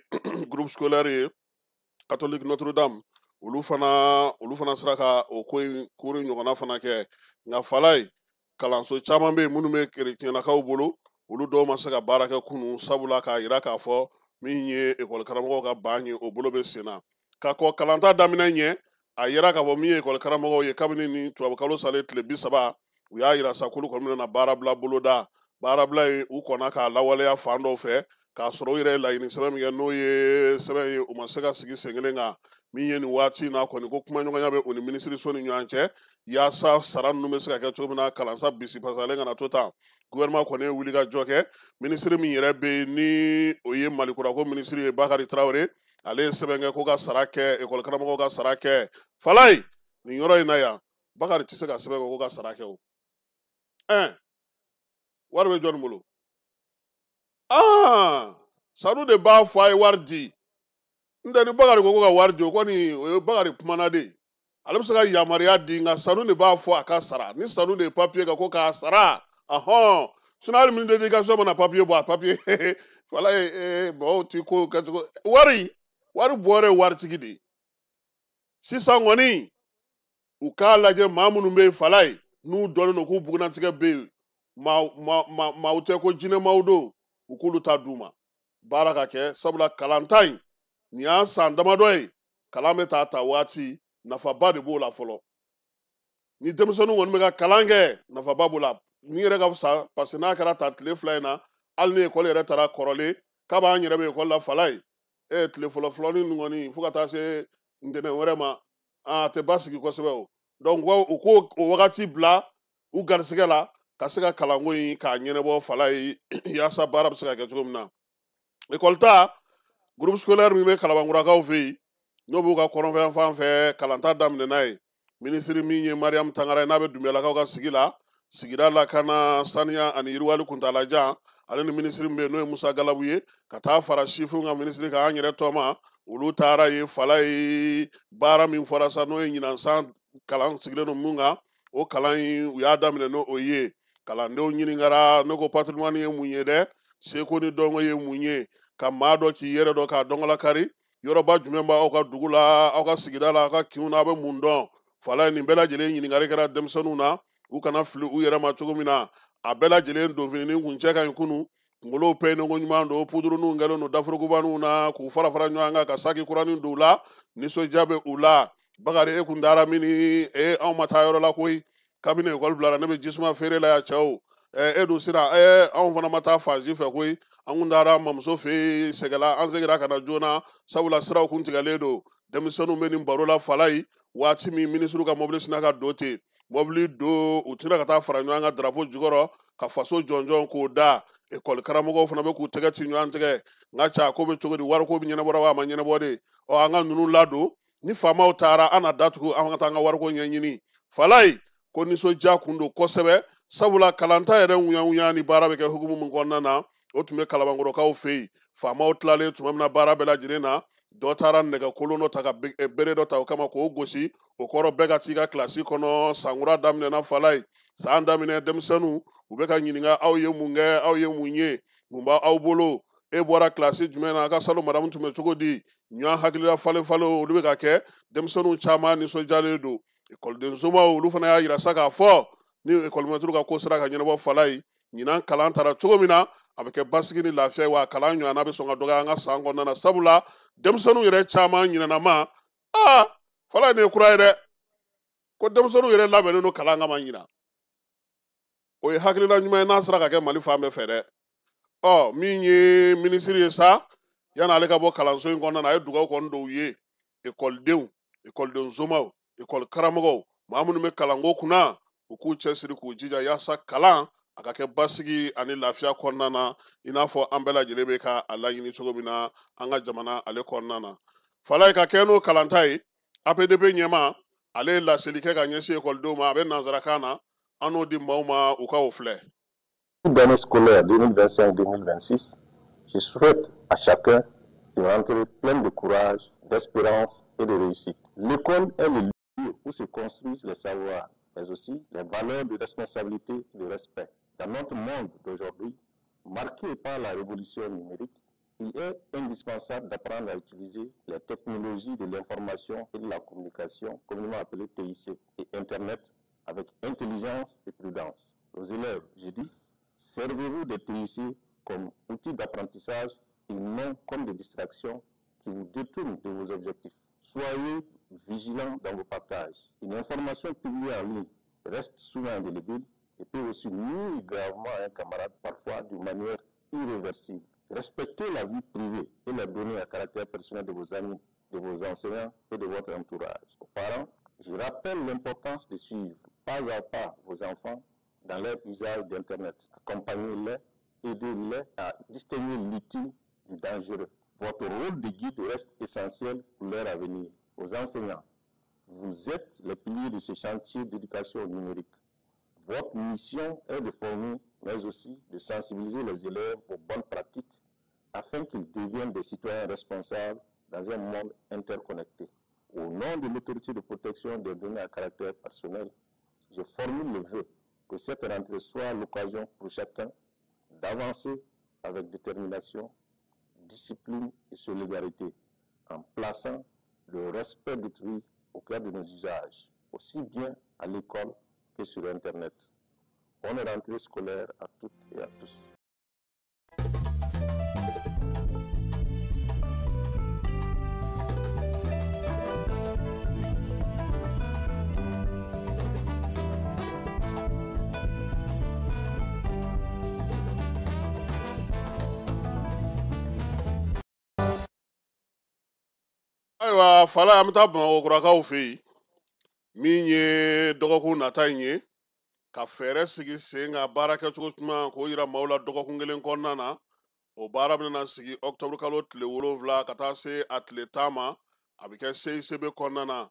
groupe scolaire ye, catholique Notre Dame, olu fana sera ka o ko in kuru ɲɔgɔnna fana kɛ. Nka Falaye, kalanso caman bɛ yen minnu bɛ kerecɛnnakaw bolo, olu dɔw ma se ka baara kɛ kunun, sabula k'a yira k'a fɔ min ye ekɔli karamɔgɔw ka ban ye, o bolo bɛ sen na. Ka kɔn kalanta daminɛ ɲɛ, a yira k'a fɔ min ye ekɔli karamɔgɔw ye, kabini ni tubabukalo salen tile 30, u y'a yira sa k'olu kɔni bɛna baarabila boloda. Baarabila in u kɔnna k'a lawaleya fan dɔw fɛ, k'a sɔrɔ u yɛrɛ ye laɲini sɛbɛn min kɛ, n'o ye sɛbɛn ye, u ma se ka sigi sen kelen kan. Min ye nin waati in na kɔni, ko kumaɲɔgɔnya bɛ u ni minisiriso ni ɲɔgɔn cɛ, yaasa sara ninnu bɛ se ka kɛ cogo min na, kalansa bisi pasalen kana to tan. Gouvernement kɔni ye wuli ka jɔ kɛ. Minisiri min yɛrɛ bɛ yen ni o ye Malikurako minisiri ye, Bakari Tarawele, ale ye sɛbɛn kɛ ko ka sara kɛ, ekɔli karamɔgɔw ka sara kɛ. Falaye, nin yɔrɔ in na yan, Bakari tɛ se ka sɛbɛn kɛ ko ka sara kɛ o. Wari bɛ jɔnni bolo? Sanu de b'a fɔ a ye wari di. N tɛ ni Bakari ko ka wari di, o kɔni o ye Bakari kumana de ye. Ale bɛ se ka yamaruya di, nka Sanu de b'a fɔ a ka sara. Ni Sanu de ye papiye kɛ ko k'a sara, ɔhɔn. Sinon hali ministre de l'éducation mana papiye bɔ, a papiye Falaye, mɔgɔw ti ko kɛcogo. Wari bɔra ye waritigi de ye. Sisan kɔni, u k'a lajɛ maa minnu bɛ yen Falaye, n'u dɔnnen don k'u bugunnatigɛ bɛ yen, maaw tɛ ko jinɛmaw don, u k'olu ta d'u ma. Baara ka kɛ, sabula kalanta in nin y'an san damadɔ ye. Kalan bɛ taa ta waati, nafaba de b'o la fɔlɔ. Ni denmisɛnninw kɔni bɛ ka kalan kɛ, nafaba b'o la. Ni yɛrɛ ka fisa, parce que n'a kɛra ta tile 2 in na, hali ni ekɔli yɛrɛ taara kɔrɔlen, k'a b'an yɛrɛ bɛ ekɔli la fala ye. Tile fɔlɔ fɔlɔnin ninnu kɔni, fo ka taa se ntɛnɛn wɛrɛ ma, a tɛ basigi kosɛbɛ o. Donc u k'o o wagati bila u garisigɛ la, ka se ka kalanko in k'a ɲɛnabɔ fala ye, yaasa baara bɛ se ka kɛ cogo min na. Ekɔli ta, groupe scolaire min bɛ Kalabankurakaw fɛ yen, n'o b'u ka kɔrɔnfɛ fan fɛ, kalanta daminɛ n'a ye. Minisiri min ye Mariam Tangara ye, n'a bɛ Dunbiyalakaw ka sigi la, sigida lakana, saniya ani yiriwali kuntalajan, ale ni minisiri min bɛ yen n'o ye Musa Galabu ye, ka taa fara sifinw ka minisiri kan, an yɛrɛ tɔma, olu taara ye fala ye. Baara min fɔra sa, n'o ye ɲinan san kalan sigilen don mun kan, o kalan in u y'a daminɛ n'o o ye. Kalandenw ɲininkara, ne ko patrimoine ye mun ye dɛ, seko ni dɔnko ye mun ye, ka maa dɔ k'i yɛrɛ dɔn k'a dɔnkɔlakari, yɔrɔba jumɛn b'aw ka dugu la, aw ka sigida la, aw ka kinw na, aw bɛ mun dɔn. Fala nin bɛɛ lajɛlen ɲininkali kɛra denmisɛnninw na, u kana fili u yɛrɛ ma cogo min na. A bɛɛ lajɛlen donfini kun cɛ ka ɲi kunu, kunkolow pɛnnen ko ɲuman don, puduruninw kɛlen don dafurukubaninw na k'u fara fara ɲɔgɔn kan ka saki kuranin don u la, nisɔndiya bɛ u la. Bakari, e kun taara min ni e, anw ma taa yɔrɔ la koyi, kabini ekɔli bilara ne bɛ jisuma feere la yan cɛw. E dun sira, anw fana ma taa fan si fɛ koyi, an kun taara mamuso fɛ yen Sɛgɛla, an seginna ka na joona, sabula siraw kun tigɛlen don. Denmisɛnninw bɛ nin baro la fala ye, waati min minisiriw ka mɔbili sina ka don ten, mɔbili don, u tɛna ka taa fara ɲɔgɔn kan darapo jukɔrɔ ka faso jɔnjɔn k'o da. Ekɔli karamɔgɔw fana bɛ k'u tɛgɛ ci ɲɔgɔn tigɛ, nka ca ko bɛ cogo di, wariko bɛ ɲɛnabɔra wa a ma ɲɛnabɔ de? Ɔ, an ka ninnu ladon, ni faamaw taara an na datugu, an ka taa an ka wariko ɲɛɲini. Fala ye ko nisɔndiya kun don kosɛbɛ, sabula kalanta yɛrɛ ŋuyaŋuya ni baara bɛ kɛ hukumu min kɔnɔna na, o tun bɛ Kalabankɔrɔkaw fɛ yen. Faamaw tilalen tuma min na baara bɛɛ lajɛlen na, dɔ taara nɛgɛkolon dɔ ta ka bere dɔ ta o kama k'o gosi, o kɔrɔ bɛɛ ka t'i ka kilasi kɔnɔ. Sankura daminɛna fala ye, san daminɛ denmisɛnninw u bɛ ka ɲininka, aw ye mun kɛ, aw ye mun ye, mun b'aw bolo, e bɔra kilasi jumɛn na, a ka salon madamu tun bɛ cogo di, ɲɔgɔn hakilila falen falen olu bɛ ka kɛ. Denmisɛnninw caman nisɔndiyalen don. Ekɔliden somaw olu fana y'a yira sa k'a fɔ ni ekɔlimɛtiriw ka ko sera ka ɲɛnabɔ fala ye, ɲinan kalan taara cogo min na, a bɛ kɛ basigi ni lafiya ye, wa kalan ɲɔgɔnna bɛ sɔn ka dɔgɔya an ka san kɔnɔna na, sabula denmisɛnninw yɛrɛ caman ɲinɛna ma. Aa, fala nin ye kura ye dɛ, ko denmisɛnninw yɛrɛ labɛnnen don kalan kama ɲinan. O ye hakilina ɲuman ye n'a sera ka kɛ Mali fan bɛɛ fɛ dɛ. Ɔ, min ye minisiri ye sa, yanni ale ka bɔ kalanso in kɔnɔna na, a ye dugawu kɔni dɔw ye ekɔlidenw, ekɔliden somaw, ekɔli karamɔgɔw, maa minnu bɛ kalanko kunna, u k'u cɛsiri k'u jija yaasa kalan a ka kɛ basigi ani lafiya kɔnɔna na, i n'a fɔ an bɛɛ lajɛlen bɛ ka a laɲini cogo min na an ka jamana ale kɔnɔna na. Fala ye ka kɛ n'o kalanta ye, APDP ɲɛmaa ale ye laseli kɛ ka ɲɛsin ekɔlidenw ma, a bɛ nanzarakan na, an n'o di maaw ma u ka o filɛ. L'année scolaire 2025-2026, je souhaite à chacun une rentrée pleine de courage, d'espérance et de réussite. L'école est le lieu où se construisent les savoirs, mais aussi les valeurs de responsabilité et de respect. Dans notre monde d'aujourd'hui, marqué par la révolution numérique, il est indispensable d'apprendre à utiliser les technologies de l'information et de la communication, communément appelées TIC, et Internet, avec intelligence et prudence. Aux élèves, je dis, servez-vous des TIC comme outils d'apprentissage et non comme des distractions qui vous détournent de vos objectifs. Soyez vigilants dans vos partages. Une information publiée en ligne reste souvent indélébile et peut aussi nuire gravement à un camarade, parfois d'une manière irréversible. Respectez la vie privée et les données à caractère personnel de vos amis, de vos enseignants et de votre entourage. Aux parents, je rappelle l'importance de suivre pas à pas vos enfants dans leur usage d'Internet. Accompagnez-les, aidez-les à distinguer l'utile du dangereux. Votre rôle de guide reste essentiel pour leur avenir. Aux enseignants, vous êtes les piliers de ce chantier d'éducation numérique. Votre mission est de former, mais aussi de sensibiliser les élèves aux bonnes pratiques afin qu'ils deviennent des citoyens responsables dans un monde interconnecté. Au nom de l'autorité de protection des données à caractère personnel, je formule le vœu que cette rentrée soit l'occasion pour chacun d'avancer avec détermination, discipline et solidarité, en plaçant le respect d'autrui au cœur de nos usages, aussi bien à l'école que sur Internet. Bonne rentrée scolaire à toutes et à tous. Ayiwa Fala, an bɛ taa Bamakɔkurakaw fɛ yen. Min ye dɔgɔkun nata in ye, ka fɛɛrɛ sigi sen kan, baara kɛcogo ɲuman k'o yira maaw la dɔgɔkun kelen kɔnɔna na. O baara bɛna sigi ɔkutɔburu kalo tile 7 ka taa se a tile 10 ma. A bɛ kɛ CICB kɔnɔna na.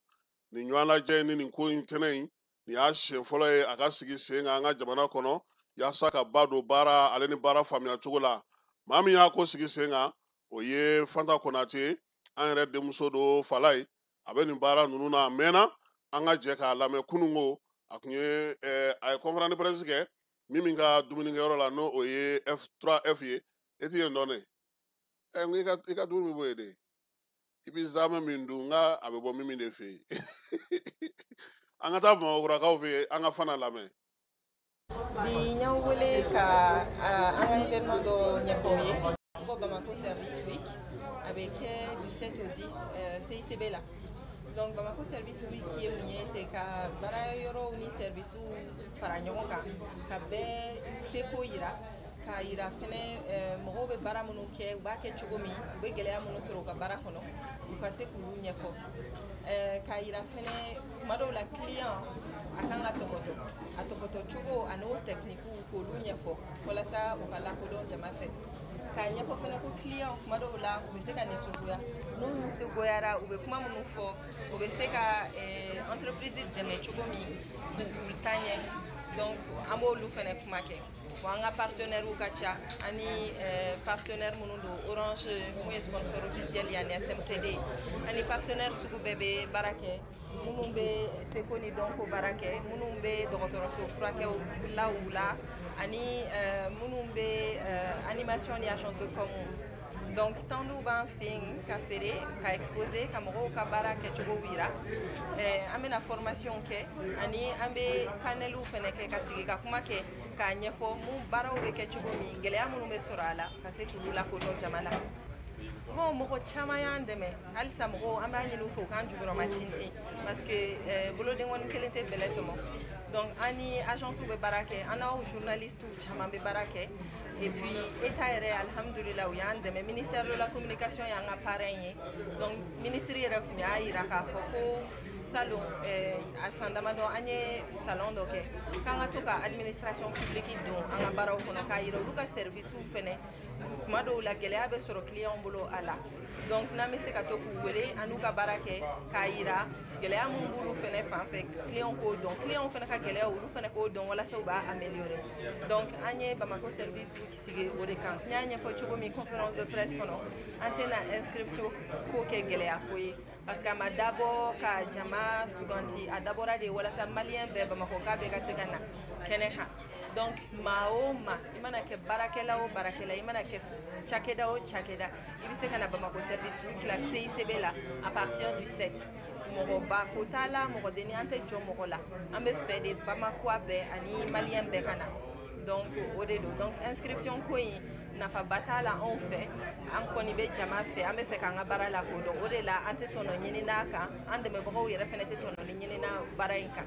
Nin ɲɔgɔnlajɛ ni nin ko in kɛnɛ in, nin y'a siɲɛ fɔlɔ ye a ka sigi sen kan an ka jamana kɔnɔ, yaasa ka ba don baara ale ni baara faamuya cogo la. Maa min y'a ko sigi sen kan, o ye Fanta Konate, an yɛrɛ denmuso don Fala ye. A bɛ nin baara ninnu na a mɛnna. An ka jɛ k'a lamɛn. Kununko a tun ye a ye conférence de presse kɛ min ka dumunikɛyɔrɔ la, n'o o ye F3F ye. E ti yen dɔn ne ɛ, n ko i ka dumuni bɛ bɔ yen de. I bɛ zamɛ min dun, n ka a bɛ bɔ min de fɛ yen. An ka taa Bamakɔkurakaw fɛ yen, an ka Fana lamɛn. Bi n y'aw wele ka an ka événement dɔ ɲɛfɔ aw ye. Tɔgɔ Bamako Service Week. A bɛ kɛ du 7 au 10 CICB la. Donc Bamako Service Week ye mun ye? C'est ka baara yɔrɔw ni services fara ɲɔgɔn kan, ka bɛɛ seko yira, k'a yira fɛnɛ mɔgɔw bɛ baara minnu kɛ, u b'a kɛ cogo min, u bɛ gɛlɛya minnu sɔrɔ u ka baara kɔnɔ, u ka se k'olu ɲɛfɔ. K'a yira fɛnɛ tuma dɔw la client a kan ka tɔpɔtɔ, a tɔpɔtɔ cogo a n'o technique k'olu ɲɛfɔ walasa u ka lakodɔn jama fɛ. K'a ɲɛfɔ fɛnɛ ko client tuma dɔw la u bɛ se ka nisɔngoya, n'u nisɔngoyara u bɛ kuma minnu fɔ, u bɛ se ka entreprise dɛmɛ cogo min k'u taa ɲɛ. Donc an b'olu fɛnɛ kuma kɛ. Bon, an ka partenaires ka ca. Ani partenaire minnu don, Orange mun ye sponsor officiel ye, ani SMTD, ani partenaire sugu bɛɛ bɛ baara kɛ, minnu bɛ seko ni dɔnko baara kɛ, minnu bɛ dɔgɔtɔrɔso furakɛw law la, ani minnu bɛ animation ni agence de com. Donc standw b'an fɛ yen ka feere, ka exposer, ka mɔgɔw ka baara kɛcogow yira. An bɛna formation kɛ, ani an bɛ paneliw fɛnɛ kɛ, ka sigi ka kuma kɛ, k'a ɲɛfɔ mun baaraw bɛ kɛ cogo min, gɛlɛya minnu bɛ sɔrɔ a la, ka se k'olu lakodɔn jama la. Bon, mɔgɔ caman y'an dɛmɛ. Halisa mɔgɔw, an b'a ɲini u fɛ u k'an jukɔrɔma tintin, parce que bolodenkɔni kelen tɛ bɛlɛ tɔmɔ. Donc an ni agence bɛ baara kɛ, an n'aw journalistes caman bɛ baara kɛ. Et puis État yɛrɛ, alhamdulillah, u y'an dɛmɛ. Ministère de la communication y'an ka parrain ye. Donc ministre yɛrɛ tun y'a yira k'a fɔ ko salon a san damadɔ an ye salon dɔ kɛ, k'an ka to ka administration publique don an ka baaraw kɔnɔ, k'a yira olu ka services fɛnɛ tuma dɔw la gɛlɛya bɛ sɔrɔ client bolo a la. Donc n'an bɛ se ka to k'u wele, an n'u ka baara kɛ, k'a yira gɛlɛya mun b'olu fɛnɛ fan fɛ, client k'o dɔn, client fɛnɛ ka gɛlɛya olu fɛnɛ k'o dɔn, walasa u b'a améliorer. Donc an ye Bamako Service Week sigi o de kan. N y'a ɲɛfɔ cogo min conférence de presse kɔnɔ, an tɛna inscription ko kɛ gɛlɛya ko ye, parce que a ma dabɔ ka jama suganti, a dabɔra de walasa malien bɛɛ, Bamakɔka bɛɛ ka se ka na kɛnɛ kan. Donc maa o maa, i mana kɛ baarakɛla o baarakɛla, i mana kɛ cakɛda o cakɛda, i bɛ se ka na Bamako Service Week la CICB la à partir du 7. Mɔgɔba ko t'a la, mɔgɔ denni, an tɛ jɔ mɔgɔ la. An bɛ fɛ de Bamakɔ bɛɛ ani malien bɛɛ ka na. Donc o de don. Donc inscription ko in nafaba t'a la anw fɛ. An kɔni bɛ jama fɛ, an bɛ fɛ k'an ka baara lakodɔn. O de la an tɛ tɔnɔ ɲini n'a kan, an dɛmɛbagaw yɛrɛ fɛnɛ tɛ tɔnɔ ɲini na baara in kan.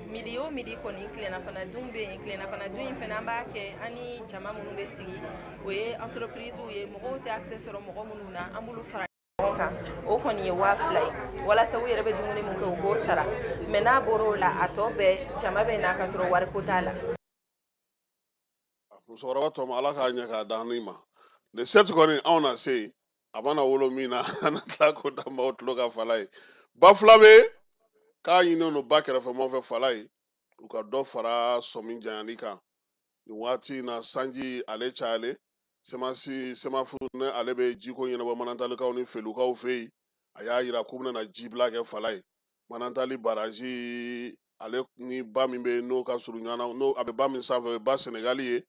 Midi o midi kɔni, tilenafana dun bɛ yen. Tilenafana dun in fɛnɛ, an b'a kɛ an ni jama minnu bɛ sigi, o ye entreprise ye, mɔgɔw tɛ accès sɔrɔ mɔgɔ minnu na, an b'olu fara ɲɔgɔn kan. O kɔni ye 2000 ye, walasa u yɛrɛ bɛ dumuni min kɛ, u k'o sara. Mais n'a bɔr'o la, a tɔ bɛɛ jama bɛ na ka sɔrɔ wariko t'a la. Musokɔrɔba tɔ ma, ala k'a ɲɛ k'a d'an ma. Le 7 kɔni, anw na se yen. A mana wolo min na, an na tila k'o da maaw tulo ka. Fala ye, ba fila bɛ k'a ɲini no ba kɛrɛfɛmaw fɛ. Fala ye, u ka dɔ fara sɔmi janyali kan nin waati in na. Sanji ale cayalen, semasi semafu ne ale bɛ jiko ɲɛnabɔ Manantalikaw ni Felukaw fɛ yen. A y'a yira k'u bɛna jibila kɛ. Fala ye, Manantali baraji ale ni ba min bɛ yen, n'o ka surun ɲɔgɔn na, n'o a bɛ ba min sanfɛ, o ye ba Senegali ye.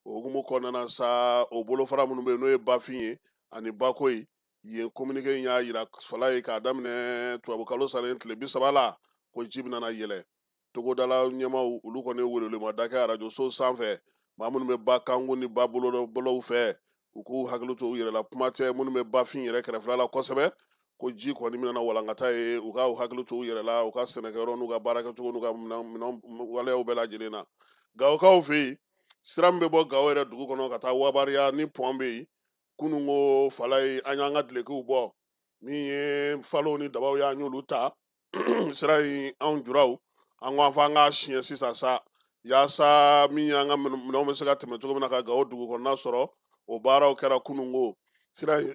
O hukumu kɔnɔna na sa, o bolofara minnu bɛ yen, n'o ye bafin ye ani bako ye, yen communiqué in y'a yira Fala ye, k'a daminɛ tubabukalo salen tile 30 la, ko ji bɛna yɛlɛ. Togodala ɲɛmaw, olu kɔni ye welewelemada kɛ arajoso sanfɛ. Maa minnu bɛ ba kanko ni ba bolow fɛ, u k'u hakili to u yɛrɛ la. Kuma tɛ minnu bɛ bafin yɛrɛ kɛrɛfɛla la kosɛbɛ, ko ji kɔni bɛna walankata ye. U ka hakili to u yɛrɛ la, u ka sɛnɛkɛyɔrɔ n'u ka baarakɛcogo n'u ka minɛn waleyaw bɛɛ lajɛlen na. Gawokaw fɛ yen, sira min bɛ bɔ Gawo yɛrɛ dugu kɔnɔ ka taa Wabariya ni pɔn bɛ yen, kunun ko Fala ye, an y'an ka dulokiw bɔ. Min ye falow ni dabaw y'an y'olu ta sira in anw juraw an ko an fɔ an k'a siɲɛ sisan sa yaasa min y'an ka minɛnw bɛ se ka tɛmɛ cogo min na ka Gawo dugu kɔnɔna sɔrɔ. O baaraw kɛra kununko. Sira in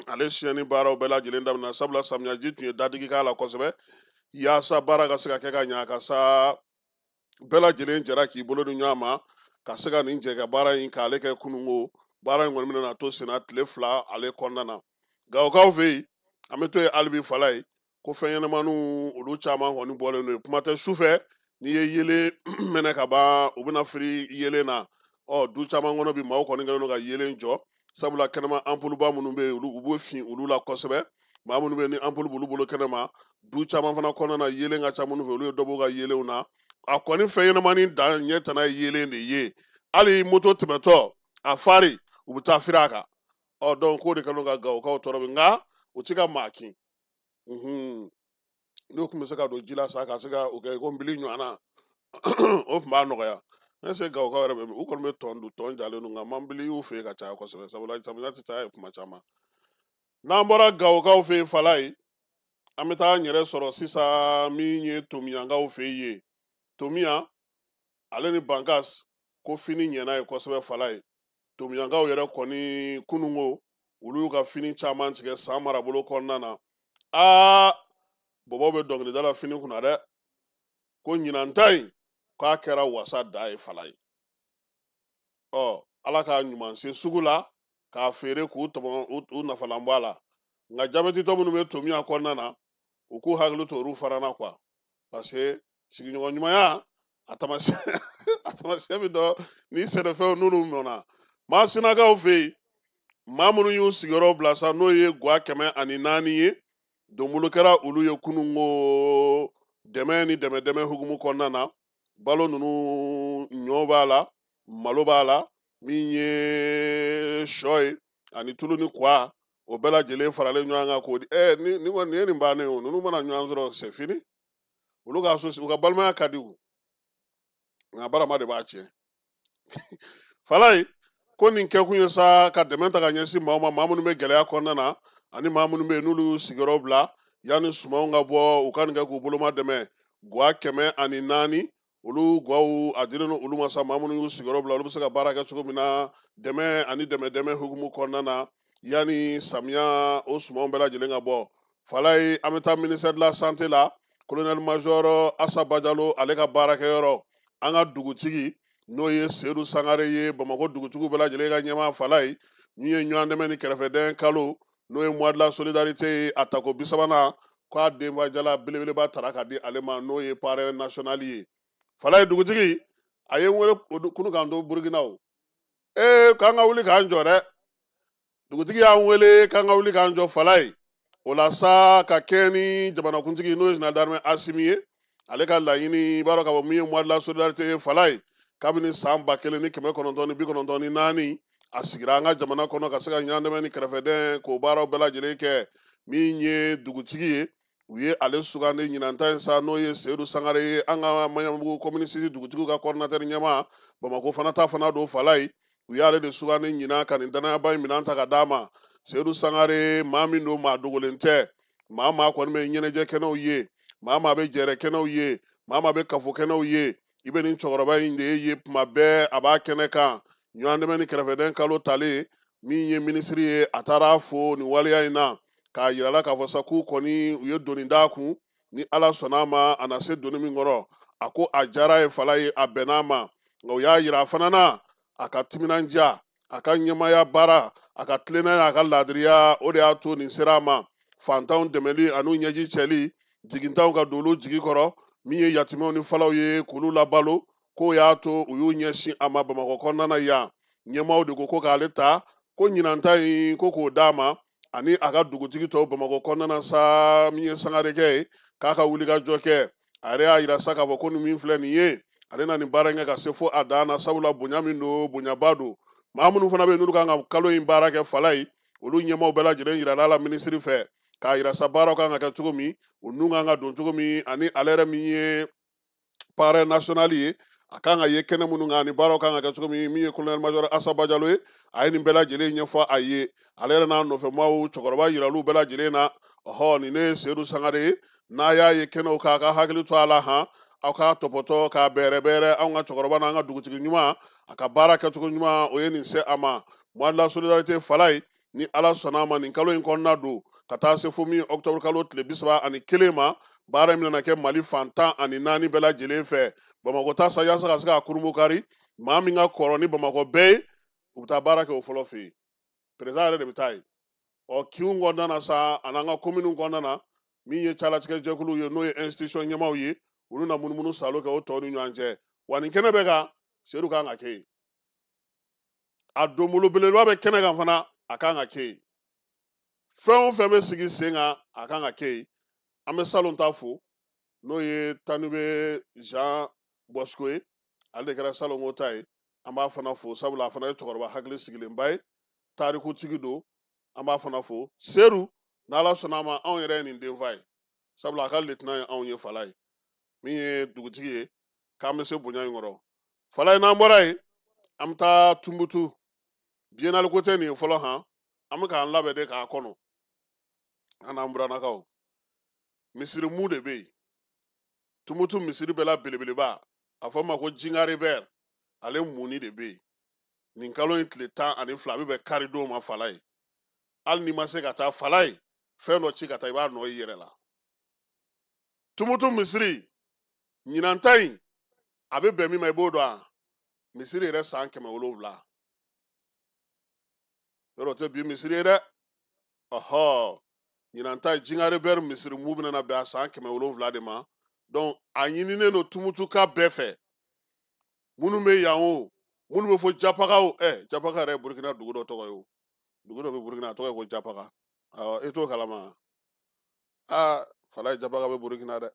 ale siɲɛni baaraw bɛɛ lajɛlen daminɛ, sabula samiyaji tun ye dadigi k'a la kosɛbɛ. Yaasa baara ka se ka kɛ ka ɲa, ka sa bɛɛ lajɛlen jɛra k'i bolo di ɲɔgɔn ma ka se ka nin jɛ ka baara in k'ale kɛ kununko. Baara in kɔni bɛna to senna tile 2 ale kɔnɔna na. Gawokaw fɛ yen, an bɛ to yen hali bi fala ye ko fɛn ɲɛnamaninw olu caman kɔni bɔlen don yen. Kuma tɛ sufɛ, n'i ye yelen mɛnɛ ka ban, u bɛna firi yelen na. Ɔ du caman kɔnɔ bi, maaw kɔni kɛlen don ka yelen jɔ, sabula kɛnɛma anpuluba minnu bɛ yen, olu u b'o fin olu la kosɛbɛ. Maa minnu bɛ yen ni anpulu b'olu bolo kɛnɛma, du caman fana kɔnɔna na, yelen ka ca minnu fɛ, olu ye dɔ b'u ka yelenw na. A kɔni fɛn ɲɛnamanin dan ɲɛ tana ye yelen de ye. Hali moto tɛmɛtɔ a fari, u bɛ taa firi a kan. Ɔ donc k'o de kɛlen don ka Gawokaw tɔɔrɔ bi, nka u ti ka maa kin. N'u tun bɛ se ka don ji la sa ka se ka o kɛ ko nbili ɲɔgɔn na, o tun b'a nɔgɔya. Ne se Gawokaw yɛrɛ bɛ, u kɔni bɛ tɔn dun, tɔn jalen don, nka manbili y'u fɛ yen ka caya kosɛbɛ, sabula samiya tɛ taa yen kuma caman. N'an bɔra Gawokaw fɛ yen fala ye, an bɛ taa an yɛrɛ sɔrɔ sisan min ye Tomiyankaw fɛ yen. Tomiyan ale ni Bankas ko fini ɲɛna ye kosɛbɛ fala ye. Tomiyankaw yɛrɛ kɔni kununko olu y'u ka fini caman tigɛ san marabolo kɔnɔna na. Aa, bɔbɔ bɛ dɔnkilida la fini kunna dɛ, ko ɲinan ta in k'a kɛra wasa da ye fala ye. Ɔ ala k'a ɲuman se sugu la k'a feere k'u tɔmɔ u nafalan bɔ a la. Nka jabɛtitɔ minnu bɛ Tomiya kɔnɔna na, u k'u hakili to olu fana na quoi, parce que sigiɲɔgɔn ɲumanya a taamasiyɛn bɛ dɔn ni sɛnɛfɛnw n'olu mɔnna. Masinakaw fɛ yen, maa minnu y'u sigiyɔrɔ bila sa, n'o ye guwa 104 ye, donbolo kɛra olu ye kununko dɛmɛ ni dɛmɛ hukumu kɔnɔna na. Balo ninnu, ɲɔ b'a la, malo b'a la, min ye sɔ ye ani tulu ni kwa, o bɛɛ lajɛlen faralen ɲɔgɔn kan k'o di. Ni kɔni ye nin bannen ye o, ninnu mana ɲɔgɔn sɔrɔ, c'est fini. Olu ka so, u ka balimaya ka di o, nka barama de b'a tiɲɛ. Falaye ko nin kɛkun ye sa ka dɛmɛ ta ka ɲɛsin maaw ma, maa minnu bɛ gɛlɛya kɔnɔna na, ani maa minnu bɛ yen n'olu y'u sigiyɔrɔ bila yanni sumanw ka bɔ, u ka nin kɛ k'u boloma dɛmɛ. Guwa 104 olu guwaw a dilen don olu ma sa, maa minnu y'u sigiyɔrɔ bila, olu bɛ se ka baara kɛ cogo min na dɛmɛ ani dɛmɛ hukumu kɔnɔna na yanni samiya o sumanw bɛɛ lajɛlen ka bɔ. Falaye, an bɛ taa ministère de la santé la, colonel major Asa Bajalo ale ka baarakɛyɔrɔ, an ka dugutigi n'o ye Seydou Sangare ye, Bamakɔ dugutigiw bɛɛ lajɛlen ka ɲɛmaa falaye, min ye ɲɔgɔn dɛmɛ ni kɛrɛfɛdɛn kalo n'o ye mois de la solidarité ye, a tako 30nan k'a denbajala belebeleba tara ka di ale ma, n'o ye parrain national ye. Falaye dugutigi a ye n wele kunu k'an to Burukina o, k'an ka wuli k'an jɔ dɛ. Dugutigi y'an wele k'an ka wuli k'an jɔ falaye. O la sa ka kɛɲɛ ni jamanakuntigi n'o ye général d'armée Assimi ye, ale ka laɲini, i b'a dɔn k'a fɔ min ye mois de la solidarité ye falaye, kabini san 1994 a sigira an ka jamana kɔnɔ ka se ka ɲɔgɔn dɛmɛ ni kɛrɛfɛdɛn k'o baaraw bɛɛ lajɛlen kɛ. Min ye dugutigi ye, u ye ale sugandi ɲinan ta in sa, n'o ye Seydou Sangare ye, an ka Maɲanbugu commune 6 dugutigiw ka coordinateur ɲɛmaa, Bamakɔ fana ta fana don falaye. U y'ale de sugandi ɲinan ka nin danayaba in minɛn ta ka d'a ma. Seydou Sangare, maa min don, maa dogolen tɛ, maa kɔni bɛ ɲɛnajɛ kɛnɛw ye, maa bɛ jɛrɛ kɛnɛw ye, maa bɛ kafo kɛnɛw ye, i bɛ nin cɛkɔrɔba in de ye kuma bɛɛ a b'a kɛnɛ kan. Ɲɔgɔn dɛmɛ ni kɛrɛfɛdɛn kalo talen, min ye minisiri ye, a taara fo nin waleya in na k'a yira la k'a fɔ sa k'u kɔni u ye doni d'a kun, ni Ala sɔnna a ma a na se doni min kɔrɔ. A ko a diyara ye falaye, a bɛnn'a ma, nka u y'a yira a fana na a ka timinandiya, a ka ɲɛmaaya baara, a ka tilennenya, a ka laadiriya, o de y'a to nin sera a ma. Fantanw dɛmɛli an'u ɲɛji cɛli, jigintanw ka don olu jigi kɔrɔ, min ye yatimɛw ni falaw ye k'olu labalo, k'o y'a to u y'u ɲɛsin a ma Bamakɔ kɔnɔna na yan. Ɲɛmaaw de ko k'ale ta, ko ɲinan ta in ko k'o d'a ma ani a ka dugutigi tɔw Bamakɔ kɔnɔna na sa, min ye Sangarekɛ ye, k'a ka wulikajɔ kɛ. A yɛrɛ y'a yira sa k'a fɔ ko nin min filɛ nin ye, ale na nin baara in kɛ ka se fo a dan na, sabula bonya min don, bonyaba don. Maa minnu fana bɛ yen n'olu kan ka kalo in baara kɛ falaye, olu ɲɛmaaw bɛɛ lajɛlen yirala la minisiri fɛ k'a yira sa baaraw kan ka kɛ cogo min, u nun kan ka don cogo min, ani ale yɛrɛ min ye parrain national ye, a kan ka ye kɛnɛ minnu kan, ani baaraw kan ka kɛ cogo min. Min ye colonel major Asa Bajalo ye, a ye nin bɛɛ lajɛlen ɲɛfɔ a ye. Ale yɛrɛ n'a nɔfɛ maaw cɛkɔrɔba yiral'u bɛɛ lajɛlen na. Ɔhɔ, nin ne ye Seyidu Sangare ye. N'a y'a ye kɛnɛw k'a ka hakili to a la han, aw k'a tɔpɔtɔ k'a bɛrɛbɛrɛ. Anw ka cɛkɔrɔba n'an ka dugutigi ɲuman, a ka baara kɛcogo ɲuman, o ye nin se a ma. Mois de la solidarité Falaye, ni Ala sɔnna a ma, nin kalo in kɔnɔna don ka taa se fo min octobre kalo tile 31 ma, baara in bɛna kɛ Mali fan 14 bɛɛ lajɛlen fɛ. Bamakɔ ta sa, yaasa ka se k'a kurunbokari, maa min ka kɔrɔ ni Bamakɔ bɛɛ ye, u bɛ taa baara kɛ o fɔlɔ fɛ yen. Président yɛrɛ de bɛ taa yen. Ɔ, kinw kɔnɔna na sa, a n'an ka kominiw kɔnɔna na, min ye calatigɛ jɛkuluw ye, n'o ye institution ɲɛmaaw ye, olu na munumunu salo kɛ o tɔw ni ɲɔgɔn cɛ. Wa nin kɛnɛ bɛ kan, Seyidu kan ka kɛ yen. A donbolo belebeleba bɛ kɛnɛ kan fana, a kan ka kɛ yen. Fɛn o fɛn bɛ sigi sen kan, a kan ka kɛ yen. An bɛ salon ta fo, n'o ye Tanube Jean Bosco ye, ale de kɛra salonko ta ye. An b'a fana fo, sabula a fana ye cɛkɔrɔba hakili sigilenba ye, tarikutigi don. An b'a fana fo. Seyidu, n'Ala sɔnna a ma, anw yɛrɛ ye nin denfa ye, sabula a ka lieutenant ye anw ye. Falaye min ye dugutigi ye, k'an bɛ se bonya in kɔrɔ. Falaye, n'an bɔra yen, an bɛ taa Tumutu. Biennale ko tɛ nin ye fɔlɔ han, an bɛ k'an labɛn de k'a kɔnɔ. An n'an burannakaw, misiri mu de bɛ yen Tumutu, misiri bɛɛ la belebeleba, a fɔ ma ko Jingaribɛr, ale muni de bɛ yen nin kalo in tile 12, a bɛ bɛn karidon ma. Falaye, hali n'i ma se ka taa, Falaye, fɛn dɔ ci ka taa, i b'a nɔ i yɛrɛ la. Tumutu misiri ɲinan ta in, a bɛ bɛn min ma, i b'o dɔn wa? Misiri yɛrɛ san 700 yɔrɔ o tɛ bi misiri ye dɛ. Ɔhɔ, ɲinan ta Jingaribɛr misiri mu bɛna bɛn a san 700 de ma. Donc a ɲininen don Tumutuka bɛɛ fɛ, minnu bɛ yan o, minnu bɛ fɔ Japaga o. Japaga yɛrɛ ye Burukina dugu dɔ tɔgɔ ye o. Dugu dɔ bɛ Burukina, a tɔgɔ ye ko Japaga. Awɔ, e t'o kalama? Aa Falaye, Japaga bɛ Burukina dɛ.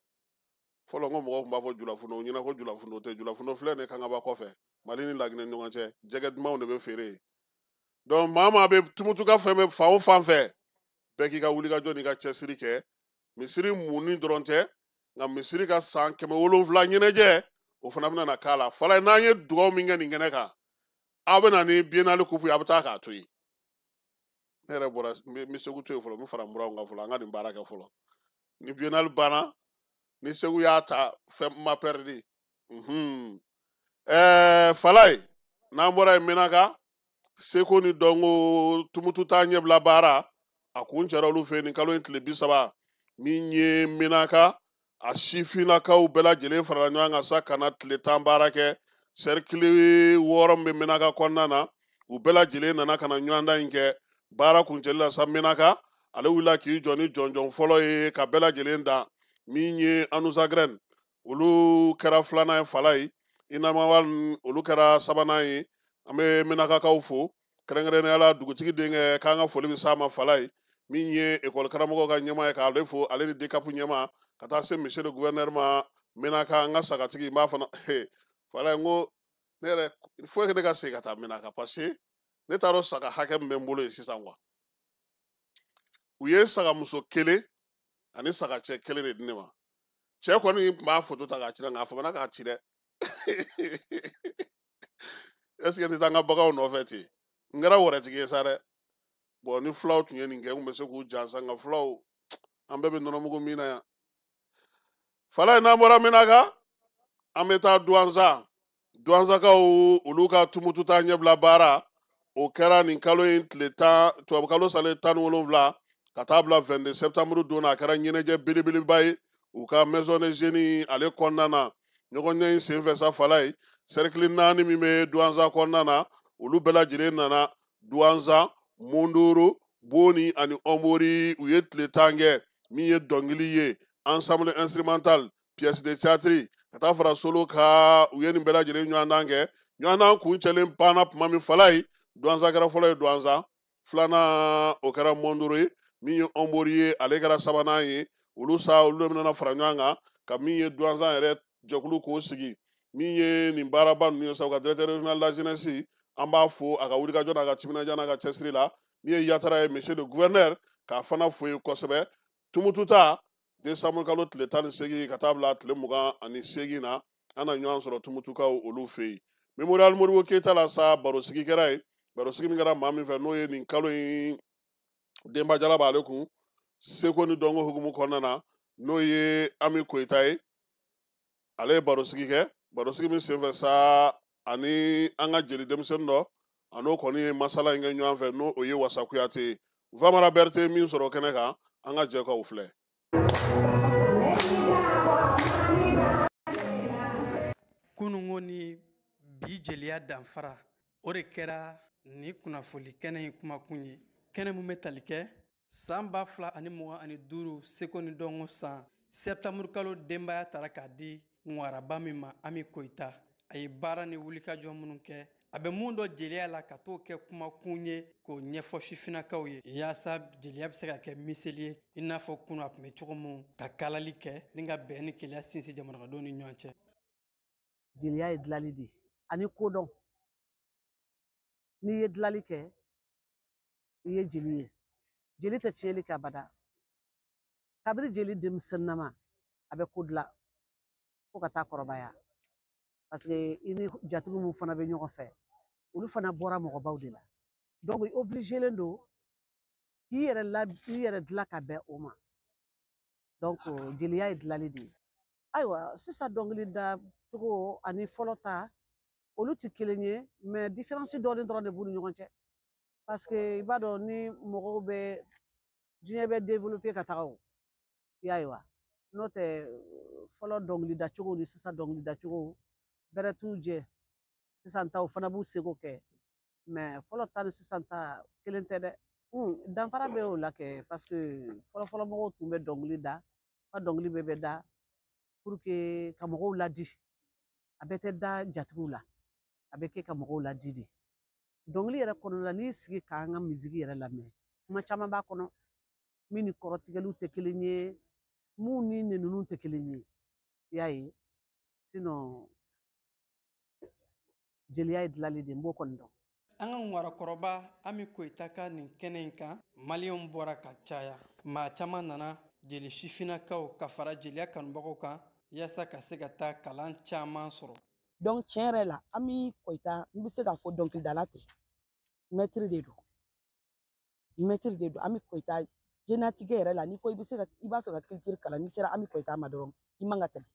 Fɔlɔ n ko mɔgɔw tun b'a fɔ Julafuno, u ɲɛna ko Julafuno tɛ. Julafuno filɛ nin ye Kangaba kɔfɛ, Mali ni Laginɛ ni ɲɔgɔn cɛ, jɛgɛ dumanw de bɛ feere yen. Donc maa maa bɛ Tumutuka fɛn bɛ fan o fan fɛ, bɛɛ k'i ka wulikajɔ n'i ka cɛsiri kɛ. Misiri munni dɔrɔn tɛ, nka misiri ka san 700 ɲɛnajɛ, o fana bɛna na k'a la. Falaye, n'an ye dugawu min kɛ nin kɛnɛ kan, aw bɛ na ni biennale coupe ye, a bɛ taa k'a to yen. Ne yɛrɛ bɔra, n bɛ Segu to yen fɔlɔ, n bɛ fara n buranw kan fɔlɔ, an ka nin baara kɛ fɔlɔ. Ni biennale banna, ni Segu y'a ta, fɛn ma pɛridi. Falaye, n'an bɔra yen, Menaka seko ni dɔnko Tumutu ta ɲɛbila baara, a kun cɛra olu fɛ yen nin kalo in tile 30. Min ye Menaka a sifinnakaw bɛɛ lajɛlen farala ɲɔgɔn kan sa ka na tile 10 baara kɛ. Cercle 6 min bɛ Menaka kɔnɔna na, u bɛɛ lajɛlen nana ka na ɲɔgɔndan in kɛ. Baara kuncɛli la sa, Menaka ale wulila k'i jɔ ni jɔnjɔn fɔlɔ ye ka bɛɛ lajɛlen dan. Min ye Anusagrɛn, olu kɛra filanan ye. Falaye, Inamawal, olu kɛra sabanan ye. An bɛ Menakakaw fo, kɛrɛnkɛrɛnnenya la dugutigi denkɛ, k'an ka foli bɛ s'a ma. Falaye, min ye ekɔli karamɔgɔw ka ɲɛmaa ye, k'ale fo, ale ni DCAP ɲɛmaa, ka taa se monsieur le gouverneur ma Menaka, an ka sagatigi, n b'a fana. Falaye, n ko ne yɛrɛ, faut que ne ka segin ka taa Menaka, parce que ne t'a dɔn saga hakɛ min bɛ n bolo yen sisan quoi. U ye sagamuso kelen ani sagacɛ kelen de di ne ma. Cɛ kɔni tun b'a foto ta k'a ci, nka a famana k'a ci dɛ. Est ce que n tɛ taa n ka baganw nɔfɛ ten? N kɛra wɛrɛtigi ye sa dɛ. Bon, ni fulaw tun ye nin kɛ, n tun bɛ se k'u jansa, nka fulaw, an bɛɛ bɛ nɔnɔmugu min na yan. Falaye, n'an bɔra Menaka, an bɛ taa Duwanza. Duwanzakaw, olu ka Tumutu ta ɲɛbila baara, o kɛra nin kalo in tile 10, tubabu kalo salen 17 ka taa bila 22 septembre don na. A kɛra ɲɛnajɛ belebeleba ye u ka maison de jeunes ale kɔnɔna na. Ɲɔgɔnɲɛ in senfɛ sa, Falaye, cercle 4 min bɛ Duwanza kɔnɔna na, olu bɛɛ lajɛlen nana. Duwanza, Mondoro, Boni ani Ɔnbori, u ye tile 10 kɛ. Min ye dɔnkili ye, ensemble instrumental, pièce de théâtre, ka taa fara solo kan, u ye nin bɛɛ lajɛlen ɲɔgɔndan kɛ. Ɲɔgɔndan kuncɛlen banna tuma min, Falaye, Duwanza kɛra fɔlɔ ye. Duwanza filanan, o kɛra Mondoro ye. Min ye Ɔnbori ye, ale kɛra sabanan ye. Olu sa, olu de bɛna fara ɲɔgɔn kan ka min ye Duwanza yɛrɛ jɛkulu k'o sigi. Min ye nin baaraba ninnu ye sa, u ka directeur régional de la jeunesse, an b'a fo a ka wulikajɔ n'a ka timinadiya n'a ka cɛsiri la. Min ye Yatara ye, monsieur le gouverneur, k'a fana fo ye kosɛbɛ. Tumutu ta, décembre kalo tile 18 ka taa bila tile 28 na, an na ɲɔgɔn sɔrɔ Tumutukaw olu fɛ yen. Mémorial Modibo Keyita la sa, barosigi kɛra yen. Barosigi min kɛra maa min fɛ, n'o ye nin kalo in denbajala b'ale kun, Seko ni dɔnko hukumu kɔnɔna na, n'o ye Ami Koyita ye. Ale ye barosigi kɛ, barosigi min senfɛ sa, ani an ka jeli denmisɛnnin dɔ, a n'o kɔni ye masala in kɛ ɲɔgɔn fɛ, n'o o ye Wasa Kuyate ye. Famara Berete ye min sɔrɔ kɛnɛ kan, an ka jɛ k'o filɛ. Kununko ni bi jeliya danfara, o de kɛra ni kunnafoli kɛnɛ in kumakun ye. Kɛnɛ mun bɛ tali kɛ san 2025 seko ni dɔnko san septembre kalo denbaya tara k'a di ŋwaraba min ma, Ami Koyita. A ye baara ni wulikajɔ minnu kɛ, a bɛ mun dɔn jeliya la ka t'o kɛ kumakun ye k'o ɲɛfɔ sifinnakaw ye, yaasa jeliya bɛ se ka kɛ miseli ye i n'a fɔ kunu a tun bɛ cogo min, ka kalali kɛ ni ka bɛn ni kelenya sinsin jamanadenw ni ɲɔgɔn cɛ. Jeliya ye dilali de ye ani kodɔn. N'i ye dilali kɛ, i ye jeli ye. Jeli tɛ tiɲɛli kɛ abada. Kabini jeli denmisɛnninama, a bɛ ko dilan fo ka taa kɔrɔbaya, parce que i ni jatigi mun fana bɛ ɲɔgɔn fɛ, olu fana bɔra mɔgɔbaw de la. Donc i obligélen don k'i yɛrɛ la, i yɛrɛ dilan ka bɛn o ma. Donc jeliya ye dilali de ye. Ayiwa, sisan dɔnkili da cogo ani fɔlɔ ta, olu tɛ kelen ye, mais différence dɔɔnin dɔrɔn de b'u ni ɲɔgɔn cɛ, parce que i b'a dɔn ni mɔgɔw bɛ diɲɛ bɛ développer ka taga o, i y'a ye wa. N'o tɛ, fɔlɔ dɔnkili dacogo ni sisan dɔnkili dacogo bɛrɛ t'u jɛ. Sisan taw fana b'u seko kɛ, mais fɔlɔ ta ni sisan ta kelen tɛ dɛ. Danfara bɛ o la kɛ, parce que fɔlɔfɔlɔ mɔgɔw tun bɛ dɔnkili da, u ka dɔnkili bɛɛ bɛ da pour que ka mɔgɔw ladi. A bɛɛ tɛ da jatigiw la, a bɛ kɛ ka mɔgɔw ladi de. Dɔnkili yɛrɛ kɔnɔna la, n'i sigi k'an ka misigi yɛrɛ lamɛn, kuma caman b'a kɔnɔ min ni kɔrɔtigɛliw tɛ kelen ye, mun ni ninnu tɛ kelen ye, i y'a ye. Sinon jeliya ye dilali de ye, n b'o kɔni dɔn. An ka ŋwarakɔrɔba Ami Koyita ka nin kɛnɛ in kan, maliyɛnw bɔra ka caya, maa caman nana jeli sifinnakaw ka fara jeliya kanubagaw kan yaasa ka se ka taa kalan caman sɔrɔ. Donc tiɲɛ yɛrɛ la, Ami Koyita, n bɛ se k'a fɔ dɔnkilidala tɛ, mɛtiri de don, mɛtiri de don. Ami Koyita diɲɛlatigɛ yɛrɛ la, n'i ko i bɛ se ka, i b'a fɛ ka culture kalan, n'i sera Ami Koyita ma dɔrɔn, i man ka tɛmɛ,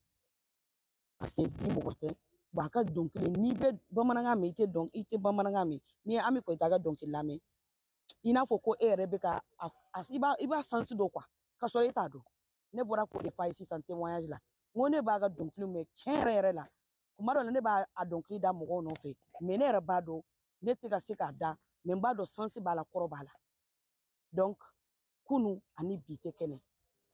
parce que bi mɔgɔ tɛ. Bon, a ka dɔnkili, n'i bɛ bamanankan mɛn, i tɛ dɔn, i tɛ bamanankan mɛn, n'i ye Ami Koyita ka dɔnkili lamɛn, i n'a fɔ ko e yɛrɛ bɛ ka a, i b'a sens dɔn quoi, k'a sɔrɔ e t'a dɔn. Ne bɔra k'o de f'a ye sisan témoignage la, n ko ne b'a ka dɔnkili mɛn tiɲɛ yɛrɛ yɛrɛ la, kuma dɔ la ne b'a a dɔnkili da mɔgɔw nɔfɛ, mais ne yɛrɛ b'a dɔn ne tɛ ka se k'a da, mais n b'a dɔn sens b'a la, kɔrɔ b'a la. Donc kunu ani bi tɛ kɛnɛ.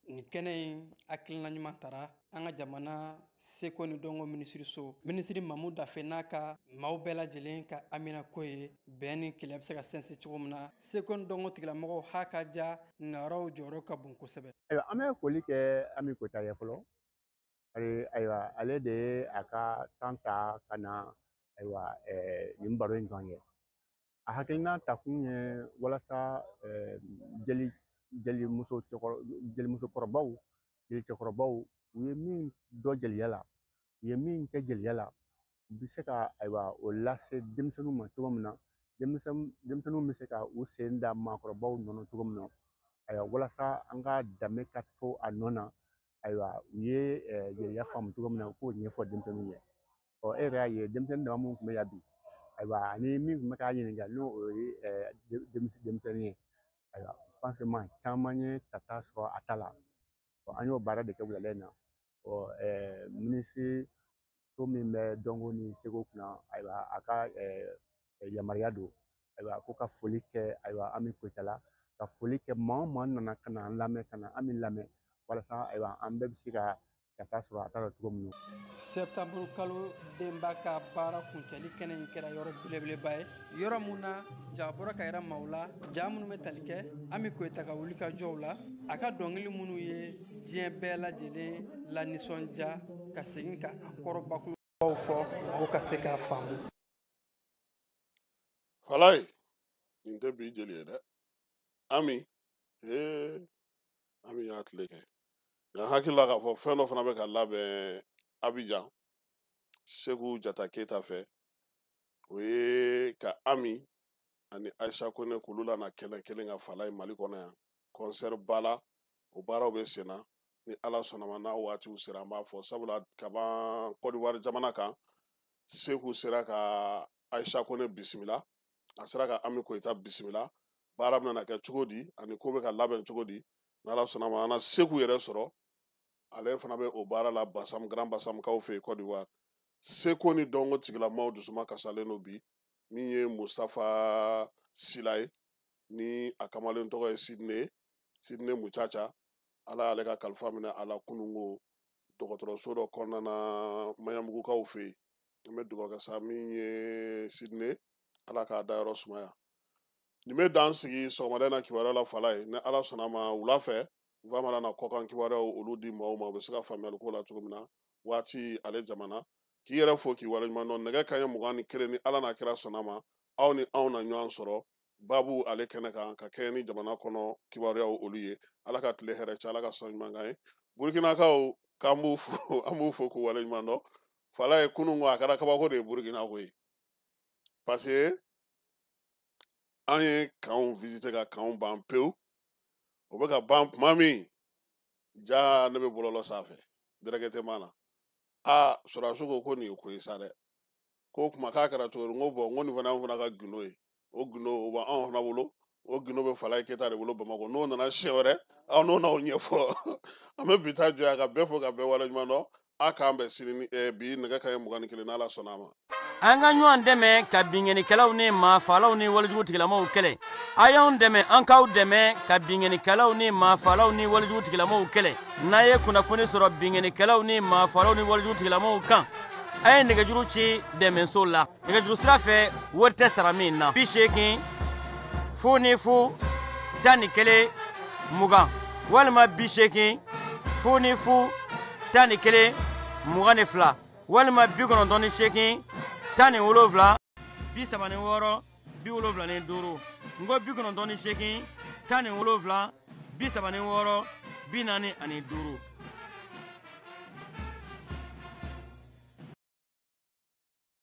Nin kɛnɛ in hakilina ɲuman tara an ka jamana seko ni dɔnko minisiriso, minisiri Mamu Dafe n'a ka maaw bɛɛ lajɛlen ka aminako ye bɛn ni kelenya bɛ se ka sinsin cogo min na. Seko ni dɔnko tigilamɔgɔw ha ka ja ŋaraw jɔyɔrɔ ka bon kosɛbɛ. Ayiwa, an bɛ foli kɛ Ami Koyita ye fɔlɔ. Ayiwa, ale de ye a ka temps ta ka na, ayiwa, nin baro in kan ye. A hakilina ta kun ye walasa jeli jelimuso cɛkɔrɔ, jelimusokɔrɔbaw, jeli cɛkɔrɔbaw, u ye min dɔn jeliya la, u ye min kɛ jeliya la, u bɛ se ka, ayiwa, o lase denmisɛnninw ma cogo min na, denmisɛnninw bɛ se ka u sen da maakɔrɔbaw nɔ na cogo min na, ayiwa, walasa an ka danbe ka to a nɔ na. Ayiwa, u ye jeliya faamu cogo min na, u k'o ɲɛfɔ denmisɛnninw ye. Ɔ, e yɛrɛ y'a ye denmisɛnnin dama minnu tun bɛ yan bi, ayiwa, ani min tun bɛ k'a ɲininka, n'o o ye denmisɛnnin ye, ayiwa, je pense que maa caman ye tata sɔrɔ a ta la. Ɔ, an y'o baara de kɛ wulada in na. Ɔ, minisiri so min bɛ dɔnko ni seko kunna, ayiwa, a ka yamaruya don, ayiwa, ko ka foli kɛ, ayiwa, Ami Koyita la, ka foli kɛ maa o maa nana ka na an lamɛn, ka na Ami lamɛn, walasa, ayiwa, an bɛɛ bɛ se ka tata sɔrɔ a ta la cogo min na. Septembre kalo denba ka baara kuncɛli kɛnɛ in kɛra yɔrɔ belebeleba ye, yɔrɔ mun na ja bɔra ka yira maaw la, ja minnu bɛ tali kɛ Ami Koyita ka wulikajɔw la, a ka dɔnkili minnu ye diɲɛ bɛɛ lajɛlen la nisɔndiya, ka segin ka a kɔrɔ bakurubaw fɔ mɔgɔw ka se k'a faamu. Falaye, nin tɛ bi jeli ye dɛ. Ami, Ami y'a tile kɛ. Nka hakili la k'a fɔ fɛn dɔ fana bɛ ka labɛn Abidjan, Segu Jata Keyita fɛ, o ye ka Ami ani Ayisa Kone k'olu lana kɛnɛ kelen ka Falaye Mali kɔnɔ yan, concert ba la. O baaraw bɛ sen na, ni Ala sɔnna ma, n'a waatiw sera an b'a fɔ. Sabula kaban Côte d'Ivoire jamana kan, Seku sera ka Ayisa Kone bisimila, a sera ka Ami Koyita bisimila. Baara bɛna kɛ cogo di ani ko bɛ ka labɛn cogo di, n'Ala sɔnna ma, an na Seku yɛrɛ sɔrɔ, ale fana bɛ o baara la Basam, Grand Basamkaw fɛ yen Côte d'Ivoire. Seko ni dɔnko tigilamaw dusuma kasalen don bi. Min ye Mustafa Sila ye, ni a kamalen tɔgɔ ye Sidney, Sidney Mucaca, Ala y'ale ka kalifa minɛ a la kununko dɔgɔtɔrɔso dɔ kɔnɔna na Maɲanbugukaw fɛ yen. An bɛ dugawu kɛ sa, min ye Sidney, Ala k'a dayɔrɔ sumaya. Nin bɛ dan sigi sɔgɔmada in na kibaruya la fala ye. Ni Ala sɔnna ma, wula fɛ Vamara na kɔkan kibaruyaw olu di maaw ma, u bɛ se ka faamuyali ko la cogo min na. Waati ale jamana k'i yɛrɛ fo k'i waleɲuman dɔn. Nɛgɛ kanɲɛ 21, ni Ala n'a kira sɔnna ma, aw ni anw na ɲɔgɔn sɔrɔ babu ale kɛnɛ kan ka kɛɲɛ ni jamana kɔnɔ kibaruyaw olu ye. Ala ka tile hɛrɛ cɛ, Ala ka san ɲuman kan ye. Burukinakaw k'an b'u fo, an b'u fo k'u waleɲuman dɔn. Fala ye, kunun ko a kɛra kabako de ye Burukina ko ye, parce que an ye kanw visiter ka kanw ban pewu. O bɛ ka ban tuma min, ja ne bɛ bɔlɔlɔ sanfɛ directement na, a sɔrɔdasiw ko ko nin ye ko ye sa dɛ, ko kuma k'a kɛra cogo di? N ko bɔn, n ko nin fana y'anw fana ka gundo ye, o gundo o b'anw fana bolo, o gundo bɛ Falaye Keyita de bolo Bamakɔ. N'o nana siɲɛ wɛrɛ, aw n'o n'aw ɲɛfɔ. An bɛ bi ta jɔ yan ka bɛɛ fo ka bɛɛ waleɲuman dɔn. A k'an bɛn sini ni bi nɛgɛ kanɲɛ 21, n'Ala sɔnna a ma. An ka ɲɔgɔn dɛmɛ ka binkannikɛlaw ni maafaalaw ni walejugu tigilamaw kɛlɛ. A y'anw dɛmɛ, an k'aw dɛmɛ ka binkannikɛlaw ni maafaalaw ni walejugu tigilamaw kɛlɛ. N'a ye kunnafoni sɔrɔ binkannikɛlaw ni maafaalaw ni walejugu tigilamaw kan, a ye nɛgɛjuru ci dɛmɛso la nɛgɛjuru sira fɛ, wari tɛ sara min na: 80 0 0 11 20 walima 80 0 0 11 22 walima 98 17 36 75. N ko 98 17 36 45.